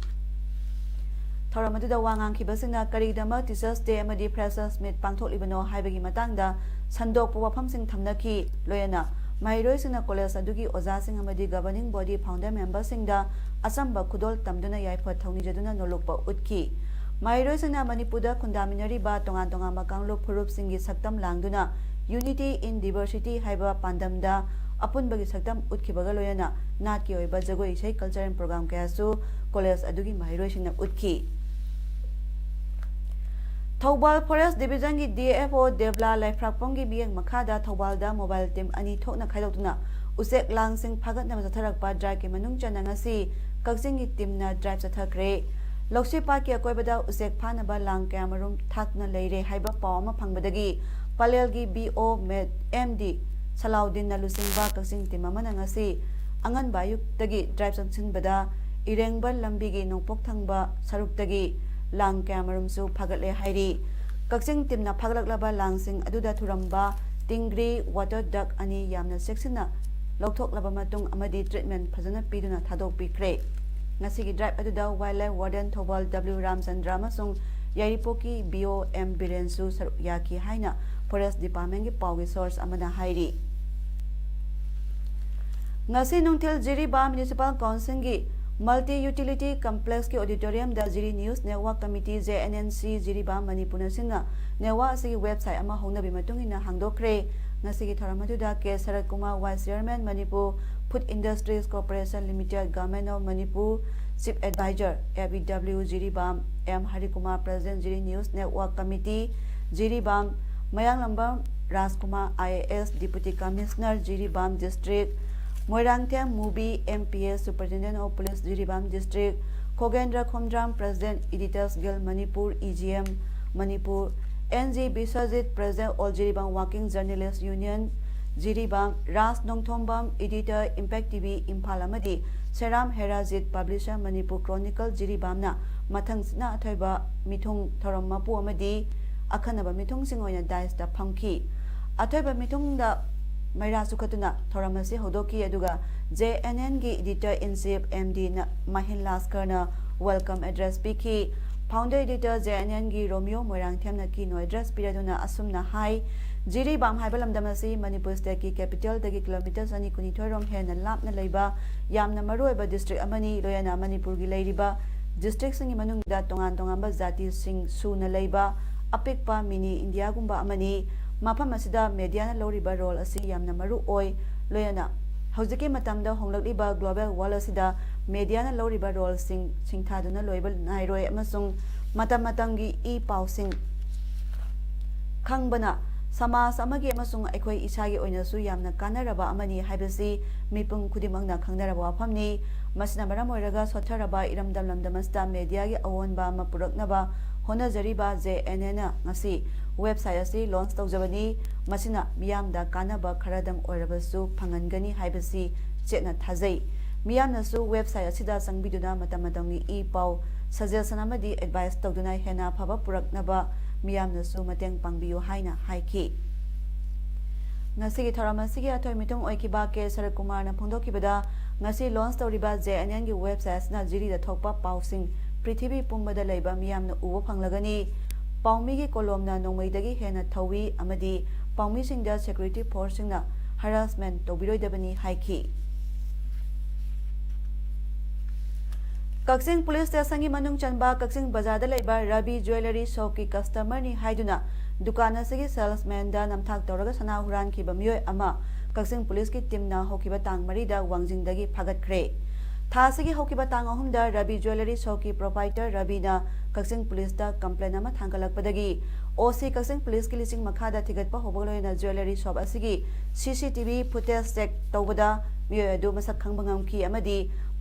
ꯊꯧꯔꯝ ꯑꯗꯨꯗ ꯋꯥ ꯉꯥꯡꯈꯤꯕꯁꯤꯡꯅ ꯀꯔꯤꯒꯤꯗꯃꯛ Teachers' Day ꯑꯃꯗꯤ Freshers' Meet ꯄꯥꯡꯊꯣꯛꯂꯤꯕꯅꯣ ꯍꯥꯏꯕꯒꯤ ꯃꯇꯥꯡꯗ ꯁꯟꯗꯣꯛꯄ ꯋꯥꯐꯝꯁꯤꯡ ꯊꯝꯅꯈꯤ꯫ ꯂꯣꯏꯅꯅ ꯃꯍꯩꯔꯣꯏꯁꯤꯡꯅ college ꯑꯗꯨꯒꯤ ꯑꯣꯖꯥꯁꯤꯡ ꯑꯃꯗꯤ governing body founder member-ꯁꯤꯡꯗ ꯑꯆꯝꯕ ꯈꯨꯗꯣꯜ ꯇꯝꯗꯨꯅ ꯌꯥꯏꯐ ꯊꯧꯅꯤꯖꯗꯨꯅ ꯅꯣꯂꯨꯛꯄ ꯎꯠꯈꯤ꯫ ꯃꯍꯩꯔꯣꯏꯁꯤꯡꯅ ꯃꯅꯤꯄꯨꯔꯗ ꯈꯨꯟꯗꯥꯃꯤꯟꯅꯔꯤꯕ ꯇꯣꯉꯥꯟ ꯇꯣꯉꯥꯟꯕ ꯀꯥꯡꯂꯨꯞ ꯐꯨꯔꯨꯞꯁꯤꯡꯒꯤ ꯁꯛꯇꯝ ꯂꯥꯡꯗꯨꯅ Unity in Diversity ꯍꯥꯏꯕ ꯄꯥꯟꯗꯝꯗ ꯑꯄꯨꯟꯕꯒꯤ ꯁꯛꯇꯝ ꯎꯠꯈꯤꯕꯒ ꯂꯣꯏꯅꯅ ꯅꯥꯠꯀꯤ ꯑꯣꯏꯕ ꯖꯒꯣꯏ ꯏꯁꯩ cultural program ꯀꯌꯥꯁꯨ ꯀꯣꯂꯦꯖ ꯑꯗꯨꯒꯤ ꯃꯍꯩꯔꯣꯏꯁꯤꯡꯅ ꯎꯠꯈꯤ꯫ ꯊꯧꯕꯥꯜ Forest Division ꯒꯤ D F O ꯗꯦꯕꯂꯥ ꯂꯩꯐ꯭ꯔꯥꯛꯄꯝꯒꯤ ꯃꯤꯠꯌꯦꯡ ꯃꯈꯥꯗ ꯊꯧꯕꯥꯜꯗ mobile team ꯑꯅꯤ ꯊꯣꯛꯅ ꯈꯥꯏꯗꯣꯛꯇꯨꯅ ꯎꯆꯦꯛ ꯂꯥꯡꯁꯤꯡ ꯐꯥꯒꯠꯅꯕ ꯆꯠꯊꯔꯛꯄ drive ꯀꯤ ꯃꯅꯨꯡ ꯆꯟꯅ ꯉꯁꯤ ꯀꯛꯆꯤꯡꯒꯤ team ꯅ drive ꯆꯠꯊꯈ꯭ꯔꯦ꯫ ꯂꯧꯁꯤꯄꯥꯠꯀꯤ ꯑꯀꯣꯏꯕꯗ ꯎꯆꯦꯛ ꯐꯥꯅꯕ ꯂꯥꯡ ꯀꯌꯥꯃꯔꯨꯝ ꯊꯥꯛꯅ ꯂꯩꯔꯦ ꯍꯥꯏꯕ ꯄꯥꯎ ꯑꯃ ꯐꯪꯕꯗꯒꯤ ꯄꯂꯦꯜꯒꯤ B O ꯃꯦ-, M D ꯁꯂꯥꯎꯗꯤꯟꯅ ꯂꯨꯆꯤꯡꯕ ꯀꯛꯆꯤꯡ team ꯑꯃꯅ ꯉꯁꯤ ꯑꯉꯟꯕ ꯑꯌꯨꯛꯇꯒꯤ drive ꯆꯪꯁꯤꯟꯕꯗ ꯏꯔꯦꯡꯕ ꯂꯝꯕꯤꯒꯤ ꯅꯣꯡꯄꯣꯛ ꯊꯪꯕ ꯁꯔꯨꯛꯇꯒꯤ ꯂꯥꯡ ꯀꯌꯥꯃꯔꯨꯝꯁꯨ ꯐꯥꯒꯠꯂꯦ ꯍꯥꯏꯔꯤ꯫ ꯀꯛꯆꯤꯡ team ꯅ ꯐꯥꯒꯠꯂꯛꯂꯕ ꯂꯥꯡꯁꯤꯡ ꯑꯗꯨꯗ ꯊꯨꯔꯝꯕ ꯇꯤꯡꯒ꯭ꯔꯤ water duck ꯑꯅꯤ ꯌꯥꯝꯅ ꯆꯦꯛꯁꯤꯟꯅ ꯂꯧꯊꯣꯛꯂꯕ ꯃꯇꯨꯡ ꯑꯃꯗꯤ treatment ꯐꯖꯅ ꯄꯤꯗꯨꯅ ꯊꯥꯗꯣꯛꯄꯤꯈ꯭ꯔꯦ꯫ ꯉꯁꯤꯒꯤ drive ꯑꯗꯨꯗ Wildlife Warden ꯊꯧꯕꯥꯜ W ꯔꯥꯝꯆꯟꯗ꯭ꯔ ꯑꯃꯁꯨꯡ ꯌꯥꯏꯔꯤꯄꯣꯛꯀꯤ B O M ꯕꯤꯔꯦꯟꯁꯨ ꯁꯔꯨꯛ ꯌꯥꯈꯤ ꯍꯥꯏꯅ Forest Department ꯀꯤ ꯄꯥꯎꯒꯤ source ꯑꯃꯅ ꯍꯥꯏꯔꯤ꯫ ꯉꯁꯤ ꯅꯨꯡꯊꯤꯜ ꯖꯤꯔꯤꯕꯥꯝ Municipal Council ꯒꯤ Multi Utility Complex ꯀꯤ auditorium ꯗ ꯖꯤꯔꯤ News Network Committee, J N N C Jiribam ꯃꯅꯤꯄꯨꯔꯅ ꯁꯤꯟꯅ network ꯑꯁꯤꯒꯤ website ꯑꯃ ꯍꯧꯅꯕꯤ ꯃꯇꯨꯡ ꯏꯟꯅ ꯍꯥꯡꯗꯣꯛꯈ꯭ꯔꯦ꯫ ꯉꯁꯤꯒꯤ ꯊꯧꯔꯝ ꯑꯗꯨꯗ ꯀꯦ ꯁꯔꯠ Kumar, Vice Chairman, Manipur Food Industries Corporation Limited, Government of Manipur, Chief Advisor, F E W Jiribam, M ꯍꯔꯤꯀꯨꯃꯥꯔ, President, Jiri News Network Committee, Jiribam, Mayanglambam Rajkumar, I A S, Deputy Commissioner, Jiribam District, Moirangthem movie, M P S, Superintendent of Police, Jiribam District, ꯈꯣꯒꯦꯟꯗ꯭ꯔ Khomdram, President, Editors Guild Manipur, E G M Manipur, N G Biswajit, President, All Jiribam Working Journalist Union, Jiribam, Raj Nongthombam, Editor, Impact T V Imphal, ꯑꯃꯗꯤ ꯁꯦꯔꯥꯝ ꯍꯦꯔꯥꯖꯤꯠ, Publisher, Manipur Chronicle, ꯖꯤꯔꯤꯕꯥꯝꯅ ꯃꯊꯪꯁꯤꯠꯅ ꯑꯊꯣꯏꯕ ꯃꯤꯊꯨꯡ, ꯊꯧꯔꯝ ꯃꯄꯨ ꯑꯃꯗꯤ ꯑꯈꯟꯅꯕ ꯃꯤꯊꯨꯡꯁꯤꯡ ꯑꯣꯏꯅ dais ꯇ ꯐꯝꯈꯤ꯫ ꯑꯊꯣꯏꯕ ꯃꯤꯊꯨꯡꯗ ꯃꯩꯔꯥ ꯆꯨꯈꯠꯇꯨꯅ ꯊꯧꯔꯝ ꯑꯁꯤ ꯍꯧꯗꯣꯛꯈꯤ, ꯑꯗꯨꯒ J N N ꯒꯤ Editor in Chief M D ꯅ ꯃꯍꯤꯟ ꯂꯥꯁꯀꯔꯅ welcome address ꯄꯤꯈꯤ꯫ Founder Editor J N N ꯒꯤ ꯔꯣꯃꯤꯌꯣ ꯃꯣꯏꯔꯥꯡꯊꯦꯝꯅ keynote address ꯄꯤꯔꯗꯨꯅ ꯑꯁꯨꯝꯅ ꯍꯥꯏ, ꯖꯤꯔꯤꯕꯥꯝ ꯍꯥꯏꯕ ꯂꯝꯗꯝ ꯑꯁꯤ ꯃꯅꯤꯄꯨꯔ state ꯀꯤ capital ꯗꯒꯤ kilometre ꯆꯅꯤ ꯀꯨꯟꯅꯤꯊꯣꯏ ꯔꯣꯝ ꯍꯦꯟꯅ ꯂꯥꯞꯅ ꯂꯩꯕ ꯌꯥꯝꯅ ꯃꯔꯨꯑꯣꯏꯕ district ꯑꯃꯅꯤ꯫ ꯂꯣꯏꯅꯅ ꯃꯅꯤꯄꯨꯔꯒꯤ ꯂꯩꯔꯤꯕ district ꯁꯤꯡꯒꯤ ꯃꯅꯨꯡꯗ ꯇꯣꯉꯥꯟ ꯇꯣꯉꯥꯟꯕ ꯖꯥꯇꯤꯁꯤꯡ ꯁꯨꯅ ꯂꯩꯕ ꯑꯄꯤꯛꯄ mini India ꯒꯨꯝꯕ ꯑꯃꯅꯤ꯫ ꯃꯐꯝ ꯑꯁꯤꯗ media ꯅ ꯂꯧꯔꯤꯕ role ꯑꯁꯤ ꯌꯥꯝꯅ ꯃꯔꯨ ꯑꯣꯏ꯫ ꯂꯣꯏꯅꯅ ꯍꯧꯖꯤꯛꯀꯤ ꯃꯇꯝꯗ ꯍꯣꯡꯂꯛꯂꯤꯕ global world ꯑꯁꯤꯗ mediaꯅ ꯂꯧꯔꯤꯕ roleꯁꯤꯡ ꯁꯤꯡꯊꯥꯗꯨꯅ ꯂꯣꯏꯕ ꯅꯥꯏꯔꯣꯏ ꯑꯃꯁꯨꯡ ꯃꯇꯝ ꯃꯇꯝꯒꯤ ꯏ ꯄꯥꯎꯁꯤꯡ ꯈꯪꯕꯅ ꯁꯃꯥꯖ ꯑꯃꯒꯤ ꯑꯃꯁꯨꯡ ꯑꯩꯈꯣꯏ ꯏꯁꯥꯒꯤ ꯑꯣꯏꯅꯁꯨ ꯌꯥꯝꯅ ꯀꯥꯟꯅꯔꯕ ꯑꯃꯅꯤ ꯍꯥꯏꯕꯁꯤ ꯃꯤꯄꯨꯝ ꯈꯨꯗꯤꯡꯃꯛꯅ ꯈꯪꯅꯔꯕ ꯋꯥꯐꯝꯅꯤ꯫ ꯃꯁꯤꯅ ꯃꯔꯝ ꯑꯣꯏꯔꯒ ꯁꯣꯠꯊꯔꯕ ꯏꯔꯝꯗꯝ ꯂꯝꯗꯝ ꯑꯁꯤꯗ mediaꯒꯤ ꯑꯑꯣꯟꯕ ꯑꯃ ꯄꯨꯔꯛꯅꯕ ꯍꯣꯠꯅꯖꯔꯤꯕ JNNꯅ ꯉꯁꯤ website ꯑꯁꯤ launch ꯇꯧꯖꯕꯅꯤ꯫ ꯃꯁꯤꯅ ꯃꯤꯌꯥꯝꯗ ꯀꯥꯟꯅꯕ ꯈꯔꯗꯪ ꯑꯣꯏꯔꯕꯁꯨ ꯐꯪꯍꯟꯒꯅꯤ ꯍꯥꯏꯕꯁꯤ ꯆꯦꯠꯅ ꯊꯥꯖꯩ꯫ ꯃꯤꯌꯥꯝꯅꯁꯨ website ꯑꯁꯤꯗ ꯆꯪꯕꯤꯗꯨꯅ ꯃꯇꯝ ꯃꯇꯝꯒꯤ ꯏ ꯄꯥꯎ, suggestion ꯑꯃꯗꯤ advice ꯇꯧꯗꯨꯅ ꯍꯦꯟꯅ ꯑꯐꯕ ꯄꯨꯔꯛꯅꯕ ꯃꯤꯌꯥꯝꯅꯁꯨ ꯃꯇꯦꯡ ꯄꯥꯡꯕꯤꯌꯨ ꯍꯥꯏꯅ ꯍꯥꯏꯈꯤ꯫ ꯉꯁꯤꯒꯤ ꯊꯧꯔꯝ ꯑꯁꯤꯒꯤ ꯑꯊꯣꯏ ꯃꯤꯊꯨꯡ ꯑꯣꯏꯈꯤꯕ ꯀꯦ ꯁꯔꯠꯀꯨꯃꯥꯔꯅ ꯐꯣꯡꯗꯣꯛꯈꯤꯕꯗ, ꯉꯁꯤ launch ꯇꯧꯔꯤꯕ JNNꯒꯤ website ꯑꯁꯤꯅ ꯖꯤꯔꯤꯗ ꯊꯣꯛꯄ ꯄꯥꯎꯁꯤꯡ ꯄ꯭ꯔꯤꯊꯤꯕꯤ ꯄꯨꯝꯕꯗ ꯂꯩꯕ ꯃꯤꯌꯥꯝꯅ ꯎꯕ ꯐꯪꯂꯒꯅꯤ꯫ ꯄꯥꯎꯃꯤꯒꯤ ꯀꯣꯂꯣꯝꯅ ꯅꯣꯡꯃꯩꯗꯒꯤ ꯍꯦꯟꯅ ꯊꯧꯏ ꯑꯃꯗꯤ ꯄꯥꯎꯃꯤꯁꯤꯡꯗ security forceꯁꯤꯡꯅ harassment ꯇꯧꯕꯤꯔꯣꯏꯗꯕꯅꯤ ꯍꯥꯏꯈꯤ꯫ ꯀꯛꯆꯤꯡ police stationꯒꯤ ꯃꯅꯨꯡ ꯆꯟꯕ ꯀꯛꯆꯤꯡ ꯕꯖꯥꯔꯗ ꯂꯩꯕ ꯔꯕꯤ jewellery shopꯀꯤ customerꯅꯤ ꯍꯥꯏꯗꯨꯅ ꯗꯨꯀꯥꯟ ꯑꯁꯤꯒꯤ salesmanꯗ ꯅꯝꯊꯥꯛ ꯇꯧꯔꯒ ꯁꯅꯥ ꯍꯨꯔꯥꯟꯈꯤꯕ ꯃꯤꯑꯣꯏ ꯑꯃ ꯀꯛꯆꯤꯡ policeꯀꯤ teamꯅ ꯍꯧꯈꯤꯕ ꯇꯥꯡ ꯃꯔꯤꯗ ꯋꯥꯡꯖꯤꯡꯗꯒꯤ ꯐꯥꯒꯠꯈ꯭ꯔꯦ꯫ ꯊꯥ ꯑꯁꯤꯒꯤ ꯍꯧꯈꯤꯕ ꯇꯥꯡ ꯑꯍꯨꯝꯗ ꯔꯕꯤ jewellery shopꯀꯤ proprietor ꯔꯕꯤꯅ ꯀꯛꯆꯤꯡ policeꯇ complaint ꯑꯃ ꯊꯥꯡꯒꯠꯂꯛꯄꯗꯒꯤ OC ꯀꯛꯆꯤꯡ policeꯀꯤ ꯂꯤꯁꯤꯡ ꯃꯈꯥꯗ ꯊꯤꯒꯠꯄ ꯍꯧꯕꯒ ꯂꯣꯏꯅꯅ jewellery shop ꯑꯁꯤꯒꯤ CCTV footage check ꯇꯧꯕꯗ ꯃꯤꯑꯣꯏ ꯑꯗꯨ ꯃꯁꯛ ꯈꯪꯕ ꯉꯝꯈꯤ ꯑꯃꯗꯤ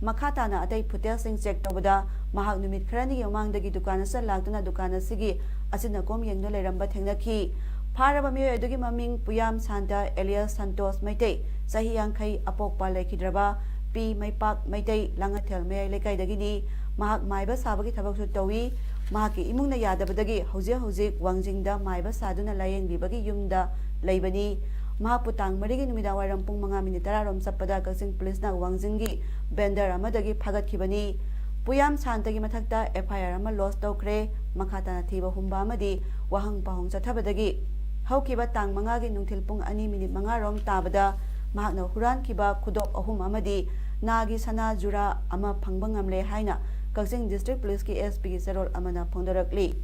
ꯃꯈꯥ ꯇꯥꯅ ꯑꯇꯩ footageꯁꯤꯡ check ꯇꯧꯕꯗ ꯃꯍꯥꯛ ꯅꯨꯃꯤꯠ ꯈꯔꯅꯤꯒꯤ ꯃꯃꯥꯡꯗꯒꯤ ꯗꯨꯀꯥꯟ ꯑꯁꯤꯗ ꯂꯥꯛꯇꯨꯅ ꯗꯨꯀꯥꯟ ꯑꯁꯤꯒꯤ ꯑꯆꯤꯟ ꯑꯀꯣꯝ ꯌꯦꯡꯗꯨꯅ ꯂꯩꯔꯝꯕ ꯊꯦꯡꯅꯈꯤ꯫ ꯐꯥꯔꯕ ꯃꯤꯑꯣꯏ ꯑꯗꯨꯒꯤ ꯃꯃꯤꯡ ꯄꯨꯌꯥꯝ ꯁꯥꯟꯇ alias ꯁꯟꯇꯣꯁ ꯃꯩꯇꯩ, ꯆꯍꯤ ꯌꯥꯡꯈꯩ, ꯑꯄꯣꯛꯄ ꯂꯩꯈꯤꯗ꯭ꯔꯕ ꯄꯤ ꯃꯩꯄꯥꯛ ꯃꯩꯇꯩ, ꯂꯥꯡꯉꯊꯦꯜ ꯃꯌꯥꯏ ꯂꯩꯀꯥꯏꯗꯒꯤꯅꯤ꯫ ꯃꯍꯥꯛ ꯃꯥꯏꯕ ꯁꯥꯕꯒꯤ ꯊꯕꯛꯁꯨ ꯇꯧꯏ꯫ ꯃꯍꯥꯛꯀꯤ ꯏꯃꯨꯡꯅ ꯌꯥꯗꯕꯗꯒꯤ ꯍꯧꯖꯤꯛ ꯍꯧꯖꯤꯛ ꯋꯥꯡꯖꯤꯡꯗ ꯃꯥꯏꯕ ꯁꯥꯗꯨꯅ ꯂꯥꯌꯦꯡꯂꯤꯕꯒꯤ ꯌꯨꯝꯗ ꯂꯩꯕꯅꯤ꯫ ꯃꯍꯥꯛꯄꯨ ꯇꯥꯡ ꯃꯔꯤꯒꯤ ꯅꯨꯃꯤꯗꯥꯡ ꯋꯥꯏꯔꯝ ꯄꯨꯡ ꯃꯉꯥ ꯃꯤꯅꯤꯠ ꯇꯔꯥ ꯔꯣꯝ ꯆꯠꯄꯗ ꯀꯛꯆꯤꯡ policeꯅ ꯋꯥꯡꯖꯤꯡꯒꯤ vendor ꯑꯃꯗꯒꯤ ꯐꯥꯒꯠꯈꯤꯕꯅꯤ꯫ ꯄꯨꯌꯥꯝ ꯁꯥꯟꯇꯒꯤ ꯃꯊꯛꯇ FIR ꯑꯃ lodge ꯇꯧꯈ꯭ꯔꯦ꯫ ꯃꯈꯥ ꯇꯥꯅ ꯊꯤꯕ ꯍꯨꯝꯕ ꯑꯃꯗꯤ ꯋꯥꯍꯪ ꯄꯥꯎꯍꯪ ꯆꯠꯊꯕꯗꯒꯤ ꯍꯧꯈꯤꯕ ꯇꯥꯡ ꯃꯉꯥꯒꯤ ꯅꯨꯡꯊꯤꯜ ꯄꯨꯡ ꯑꯅꯤ ꯃꯤꯅꯤꯠ ꯃꯉꯥ ꯔꯣꯝ ꯇꯥꯕꯗ ꯃꯍꯥꯛꯅ ꯍꯨꯔꯥꯟꯈꯤꯕ ꯈꯨꯗꯣꯞ ꯑꯍꯨꯝ ꯑꯃꯗꯤ ꯅꯥꯒꯤ ꯁꯅꯥ ꯖꯨꯔꯥ ꯑꯃ ꯐꯪꯕ ꯉꯝꯂꯦ ꯍꯥꯏꯅ ꯀꯛꯆꯤꯡ district policeꯀꯤ SPꯒꯤ ꯆꯦꯔꯣꯜ ꯑꯃꯅ ꯐꯣꯡꯗꯣꯔꯛꯂꯤ꯫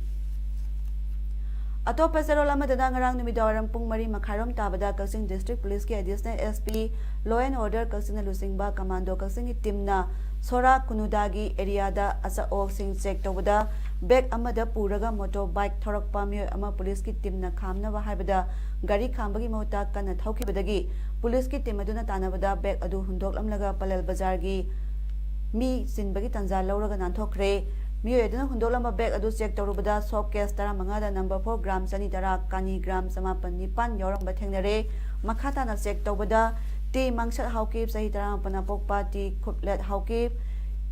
ꯑꯇꯣꯞꯄ ꯆꯦꯔꯣꯜ ꯑꯃꯗꯅ ꯉꯔꯥꯡ ꯅꯨꯃꯤꯗꯥꯡꯋꯥꯏꯔꯝ ꯄꯨꯡ ꯃꯔꯤ ꯃꯈꯥꯏꯔꯣꯝ ꯇꯥꯕꯗ ꯀꯛꯆꯤꯡ District Police ꯀꯤ Additional S P, Law and Order ꯀꯛꯆꯤꯡꯅ ꯂꯨꯆꯤꯡꯕ Commando ꯀꯛꯆꯤꯡꯒꯤ team ꯅ ꯁꯣꯔꯥ ꯀꯨꯅꯨꯗꯥꯒꯤ area ꯗ ꯑꯆꯥ ꯑꯋꯣꯛꯁꯤꯡ check ꯇꯧꯕꯗ bag ꯑꯃꯗ ꯄꯨꯔꯒ motor bike ꯊꯧꯔꯛꯄ ꯃꯤꯑꯣꯏ ꯑꯃ police ꯀꯤ team ꯅ ꯈꯥꯝꯅꯕ ꯍꯥꯏꯕꯗ ꯒꯥꯔꯤ ꯈꯥꯝꯕꯒꯤ ꯃꯍꯨꯠꯇ ꯀꯟꯅ ꯊꯧꯈꯤꯕꯗꯒꯤ police ꯀꯤ team ꯑꯗꯨꯅ ꯇꯥꯟꯅꯕꯗ bag ꯑꯗꯨ ꯍꯨꯟꯗꯣꯛꯂꯝꯂꯒ ꯄꯂꯦꯜ ꯕꯖꯥꯔꯒꯤ ꯃꯤ ꯆꯤꯟꯕꯒꯤ ꯇꯥꯟꯖꯥ ꯂꯧꯔꯒ ꯅꯥꯟꯊꯣꯛꯈ꯭ꯔꯦ꯫ ꯃꯤꯑꯣꯏ ꯑꯗꯨꯅ ꯍꯨꯟꯗꯣꯛꯂꯝꯕ bag ꯑꯗꯨ check ꯇꯧꯔꯨꯕꯗ soap case ꯇꯔꯥꯃꯉꯥꯗ number four gram ꯆꯅꯤ ꯇꯔꯥ, ꯀꯥꯅꯤ gram ꯆꯃꯥꯄꯟ ꯅꯤꯄꯥꯟ ꯌꯥꯎꯔꯝꯕ ꯊꯦꯡꯅꯔꯦ꯫ ꯃꯈꯥ ꯇꯥꯅ check ꯇꯧꯕꯗ ꯇꯤ ꯃꯥꯡꯁꯠ ꯍꯥꯎꯀꯤꯞ, ꯆꯍꯤ ꯇꯔꯥꯃꯥꯄꯟ, ꯑꯄꯣꯛꯄ ꯇꯤ ꯈꯨꯞꯂꯦꯠ ꯍꯥꯎꯀꯤꯞ,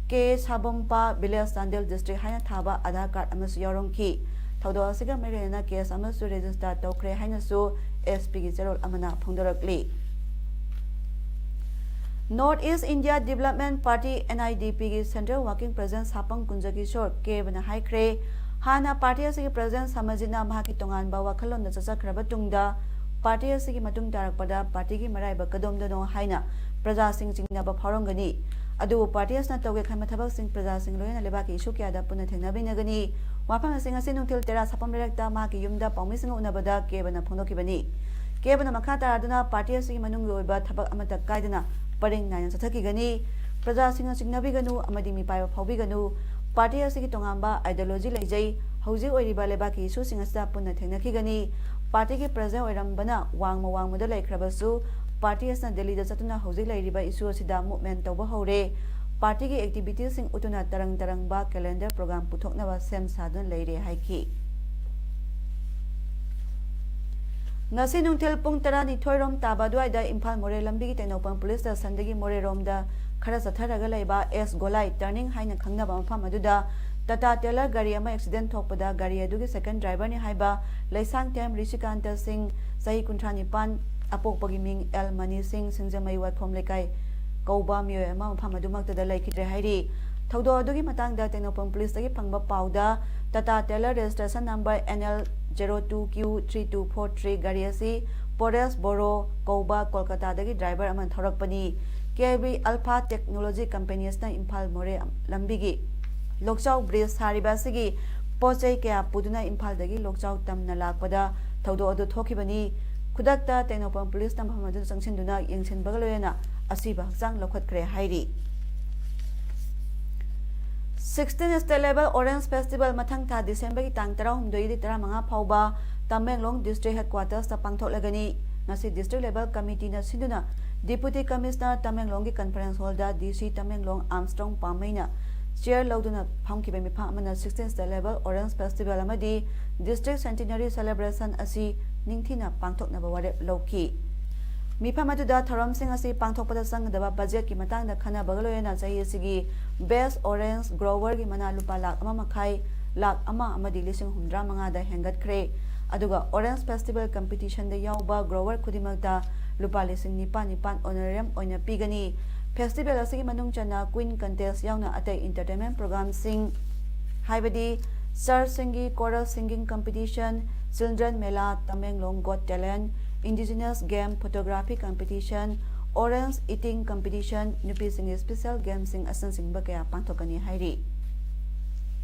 ꯀꯦ ꯁꯥꯕꯝꯄꯥ, village ꯆꯥꯟꯗꯦꯜ district ꯍꯥꯏꯅ ꯊꯥꯕ Aadhaar card ꯑꯃꯁꯨ ꯌꯥꯎꯔꯝꯈꯤ꯫ ꯊꯧꯗꯣꯛ ꯑꯁꯤꯒ ꯃꯔꯤ ꯂꯩꯅꯅ case ꯑꯃꯁꯨ register ꯇꯧꯈ꯭ꯔꯦ ꯍꯥꯏꯅꯁꯨ S P ꯒꯤ ꯆꯦꯔꯣꯜ ꯑꯃꯅ ꯐꯣꯡꯗꯣꯔꯛꯂꯤ꯫ North East India Development Party, N I D P ꯒꯤ Central Working President ꯁꯥꯄꯝ ꯀꯨꯟꯖꯀꯤꯁꯣꯔ ꯀꯦꯕꯅ ꯍꯥꯏꯈ꯭ꯔꯦ, ꯍꯥꯟꯅ party ꯑꯁꯤꯒꯤ President ꯁꯃꯖꯤꯠꯅ ꯃꯍꯥꯛꯀꯤ ꯇꯣꯉꯥꯟꯕ ꯋꯥꯈꯜꯂꯣꯟꯗ ꯆꯠꯆꯈ꯭ꯔꯕ ꯇꯨꯡꯗ party ꯑꯁꯤꯒꯤ ꯃꯇꯨꯡ ꯇꯥꯔꯛꯄꯗ party ꯒꯤ ꯃꯔꯥꯏꯕꯛ ꯀꯗꯣꯝꯗꯅꯣ ꯍꯥꯏꯅ ꯄ꯭ꯔꯖꯥꯁꯤꯡ ꯆꯤꯡꯅꯕ ꯐꯥꯎꯔꯝꯒꯅꯤ꯫ ꯑꯗꯨꯕꯨ party ꯑꯁꯤꯅ ꯇꯧꯒꯦ ꯈꯟꯕ ꯊꯕꯛꯁꯤꯡ ꯄ꯭ꯔꯖꯥꯁꯤꯡ ꯂꯣꯏꯅꯅ ꯂꯩꯕꯥꯛꯀꯤ issue ꯀꯌꯥꯗ ꯄꯨꯟꯅ ꯊꯦꯡꯅꯕꯤꯅꯒꯅꯤ꯫ ꯋꯥꯐꯝ ꯑꯁꯤ ꯉꯁꯤ ꯅꯨꯡꯊꯤꯜ ꯇꯦꯔꯥ ꯁꯥꯄꯝ ꯂꯩꯔꯛꯇ ꯃꯍꯥꯛꯀꯤ ꯌꯨꯝꯗ ꯄꯥꯎꯃꯤꯁꯤꯡꯒ ꯎꯅꯕꯗ ꯀꯦꯕꯅ ꯐꯣꯡꯗꯣꯛꯈꯤꯕꯅꯤ꯫ ꯀꯦꯕꯅ ꯃꯈꯥ ꯇꯥꯔꯗꯨꯅ party ꯑꯁꯤꯒꯤ ꯃꯅꯨꯡꯒꯤ ꯑꯣꯏꯕ ꯊꯕꯛ ꯑꯃꯠꯇ ꯀꯥꯏꯗꯅ ꯄꯔꯤꯡ ꯅꯥꯏꯅ ꯆꯠꯊꯈꯤꯒꯅꯤ꯫ ꯄ꯭ꯔꯖꯥꯁꯤꯡꯅ ꯆꯤꯡꯅꯕꯤꯒꯅꯨ ꯑꯃꯗꯤ ꯃꯤꯄꯥꯏꯕ ꯐꯥꯎꯕꯤꯒꯅꯨ꯫ Party ꯑꯁꯤꯒꯤ ꯇꯣꯉꯥꯟꯕ ideology ꯂꯩꯖꯩ꯫ ꯍꯧꯖꯤꯛ ꯑꯣꯏꯔꯤꯕ ꯂꯩꯕꯥꯛꯀꯤ issue ꯁꯤꯡ ꯑꯁꯤꯗ ꯄꯨꯟꯅ ꯊꯦꯡꯅꯈꯤꯒꯅꯤ꯫ Party ꯒꯤ President ꯑꯣꯏꯔꯝꯕꯅ ꯋꯥꯡꯃ ꯋꯥꯡꯃꯗ ꯂꯩꯈ꯭ꯔꯕꯁꯨ, party ꯑꯁꯤꯅ ꯗꯦꯜꯂꯤꯗ ꯆꯠꯇꯨꯅ ꯍꯧꯖꯤꯛ ꯂꯩꯔꯤꯕ issue ꯑꯁꯤꯗ movement ꯇꯧꯕ ꯍꯧꯔꯦ꯫ Party ꯒꯤ activity ꯁꯤꯡ ꯎꯠꯇꯨꯅ ꯇꯔꯪ ꯇꯔꯪꯕ calendar program ꯄꯨꯊꯣꯛꯅꯕ ꯁꯦꯝ ꯁꯥꯗꯨꯅ ꯂꯩꯔꯦ ꯍꯥꯏꯈꯤ꯫ ꯉꯁꯤ ꯅꯨꯡꯊꯤꯜ ꯄꯨꯡ ꯇꯔꯥꯅꯤꯊꯣꯏ ꯔꯣꯝ ꯇꯥꯕ ꯑꯗꯨꯋꯥꯏꯗ ꯏꯝꯐꯥꯜ ꯃꯣꯔꯦ ꯂꯝꯕꯤꯒꯤ ꯇꯦꯡꯅꯧꯄꯜ police station ꯗꯒꯤ ꯃꯣꯔꯦꯔꯣꯝꯗ ꯈꯔ ꯆꯠꯊꯔꯒ ꯂꯩꯕ S ꯒꯣꯂꯥꯏ turning ꯍꯥꯏꯅ ꯈꯪꯅꯕ ꯃꯐꯝ ꯑꯗꯨꯗ Tata Trailer ꯒꯥꯔꯤ ꯑꯃ accident ꯊꯣꯛꯄꯗ ꯒꯥꯔꯤ ꯑꯗꯨꯒꯤ second driver ꯅꯤ ꯍꯥꯏꯕ ꯂꯩꯁꯥꯡꯊꯦꯝ ꯔꯤꯁꯤꯀꯥꯟꯇ ꯁꯤꯡ, ꯆꯍꯤ ꯀꯨꯟꯊ꯭ꯔꯥ ꯅꯤꯄꯥꯟ, ꯑꯄꯣꯛꯄꯒꯤ ꯃꯤꯡ ꯑꯦꯜ ꯃꯅꯤ ꯁꯤꯡ, ꯁꯤꯡꯖꯃꯩ ꯋꯥꯏꯈꯣꯝ ꯂꯩꯀꯥꯏ ꯀꯧꯕ ꯃꯤꯑꯣꯏ ꯑꯃ ꯃꯐꯝ ꯑꯗꯨꯃꯛꯇꯗ ꯂꯩꯈꯤꯗ꯭ꯔꯦ ꯍꯥꯏꯔꯤ꯫ ꯊꯧꯗꯣꯛ ꯑꯗꯨꯒꯤ ꯃꯇꯥꯡꯗ ꯇꯦꯡꯅꯧꯄꯜ police ꯇꯒꯤ ꯐꯪꯕ ꯄꯥꯎꯗ, Tata Trailer registration number N L zero two Q three two four three ꯒꯥꯔꯤ ꯑꯁꯤ ꯄꯣꯔꯦꯁ ꯕꯣꯔꯣ ꯀꯧꯕ ꯀꯣꯜꯀꯇꯥꯗꯒꯤ driver ꯑꯃꯅ ꯊꯧꯔꯛꯄꯅꯤ꯫ K B Alpha Technology Companies ꯅ ꯏꯝꯐꯥꯜ ꯃꯣꯔꯦ ꯂꯝꯕꯤꯒꯤ ꯂꯣꯛꯆꯥꯎ bridge ꯁꯥꯔꯤꯕ ꯑꯁꯤꯒꯤ ꯄꯣꯠ ꯆꯩ ꯀꯌꯥ ꯄꯨꯗꯨꯅ ꯏꯝꯐꯥꯜꯗꯒꯤ ꯂꯣꯛꯆꯥꯎ ꯇꯝꯅ ꯂꯥꯛꯄꯗ ꯊꯧꯗꯣꯛ ꯑꯗꯨ ꯊꯣꯛꯈꯤꯕꯅꯤ꯫ ꯈꯨꯗꯛꯇ ꯇꯦꯡꯅꯧꯄꯜ ꯄꯨꯂꯤꯁꯅ ꯃꯐꯝ ꯑꯗꯨꯗ ꯆꯪꯁꯤꯟꯗꯨꯅ ꯌꯦꯡꯁꯤꯟꯕꯒ ꯂꯣꯏꯅꯅ ꯑꯁꯤꯕ ꯍꯛꯆꯥꯡ ꯂꯧꯈꯠꯈ꯭ꯔꯦ ꯍꯥꯏꯔꯤ꯫ Sixteen State Level Orange Festival ꯃꯊꯪ ꯊꯥ ꯗꯤꯁꯦꯝꯕꯔꯒꯤ ꯇꯥꯡ ꯇꯔꯥꯍꯨꯝꯗꯣꯏꯗꯒꯤ ꯇꯔꯥꯃꯉꯥ ꯐꯥꯎꯕ ꯇꯃꯦꯡꯂꯣꯡ District Headquarters ꯇ ꯄꯥꯡꯊꯣꯛꯂꯒꯅꯤ꯫ ꯉꯁꯤ District Level Committee ꯅ ꯁꯤꯟꯗꯨꯅ Deputy Commissioner ꯇꯃꯦꯡꯂꯣꯡꯒꯤ Conference Hall ꯗ D C ꯇꯃꯦꯡꯂꯣꯡ ꯑꯥꯝꯁꯇ꯭ꯔꯣꯡ ꯄꯥꯝꯃꯩꯅ chair ꯂꯧꯗꯨꯅ ꯐꯝꯈꯤꯕ ꯃꯤꯐꯝ ꯑꯃꯅ Sixteen State Level Orange Festival ꯑꯃꯗꯤ District Centenary Celebration ꯑꯁꯤ ꯅꯤꯡꯊꯤꯅ ꯄꯥꯡꯊꯣꯛꯅꯕ ꯋꯥꯔꯦꯞ ꯂꯧꯈꯤ꯫ ꯃꯤꯐꯝ ꯑꯗꯨꯗ ꯊꯧꯔꯝꯁꯤꯡ ꯑꯁꯤ ꯄꯥꯡꯊꯣꯛꯄꯗ ꯆꯪꯒꯗꯕ ꯕꯖꯦꯠꯀꯤ ꯃꯇꯥꯡꯗ ꯈꯟꯅꯕꯒ ꯂꯣꯏꯅꯅ ꯆꯍꯤ ꯑꯁꯤꯒꯤ Best Orange Grower ꯒꯤ ꯃꯅꯥ ꯂꯨꯄꯥ ꯂꯥꯈ ꯑꯃ ꯃꯈꯥꯏ, ꯂꯥꯈ ꯑꯃ ꯑꯃꯗꯤ ꯂꯤꯁꯤꯡ ꯍꯨꯝꯐꯨꯇꯔꯥ ꯃꯉꯥꯗ ꯍꯦꯟꯒꯠꯈ꯭ꯔꯦ꯫ ꯑꯗꯨꯒ Orange Festival Competition ꯗ ꯌꯥꯎꯕ grower ꯈꯨꯗꯤꯡꯃꯛꯇ ꯂꯨꯄꯥ ꯂꯤꯁꯤꯡ ꯅꯤꯄꯥꯟ ꯅꯤꯄꯥꯟ honorarium ꯑꯣꯏꯅ ꯄꯤꯒꯅꯤ꯫ Festival ꯑꯁꯤꯒꯤ ꯃꯅꯨꯡ ꯆꯟꯅ Queen Contest ꯌꯥꯎꯅ ꯑꯇꯩ entertainment program ꯁꯤꯡ, ꯍꯥꯏꯕꯗꯤ Church ꯁꯤꯡꯒꯤ Choral Singing Competition, Children Mela, Tamenglong Got Talent, Indigenous Game, Photography Competition, Orange Eating Competition, ꯅꯨꯄꯤꯁꯤꯡꯒꯤ special game ꯁꯤꯡ ꯑꯁꯤꯅꯆꯤꯡꯕ ꯀꯌꯥ ꯄꯥꯡꯊꯣꯛꯀꯅꯤ ꯍꯥꯏꯔꯤ꯫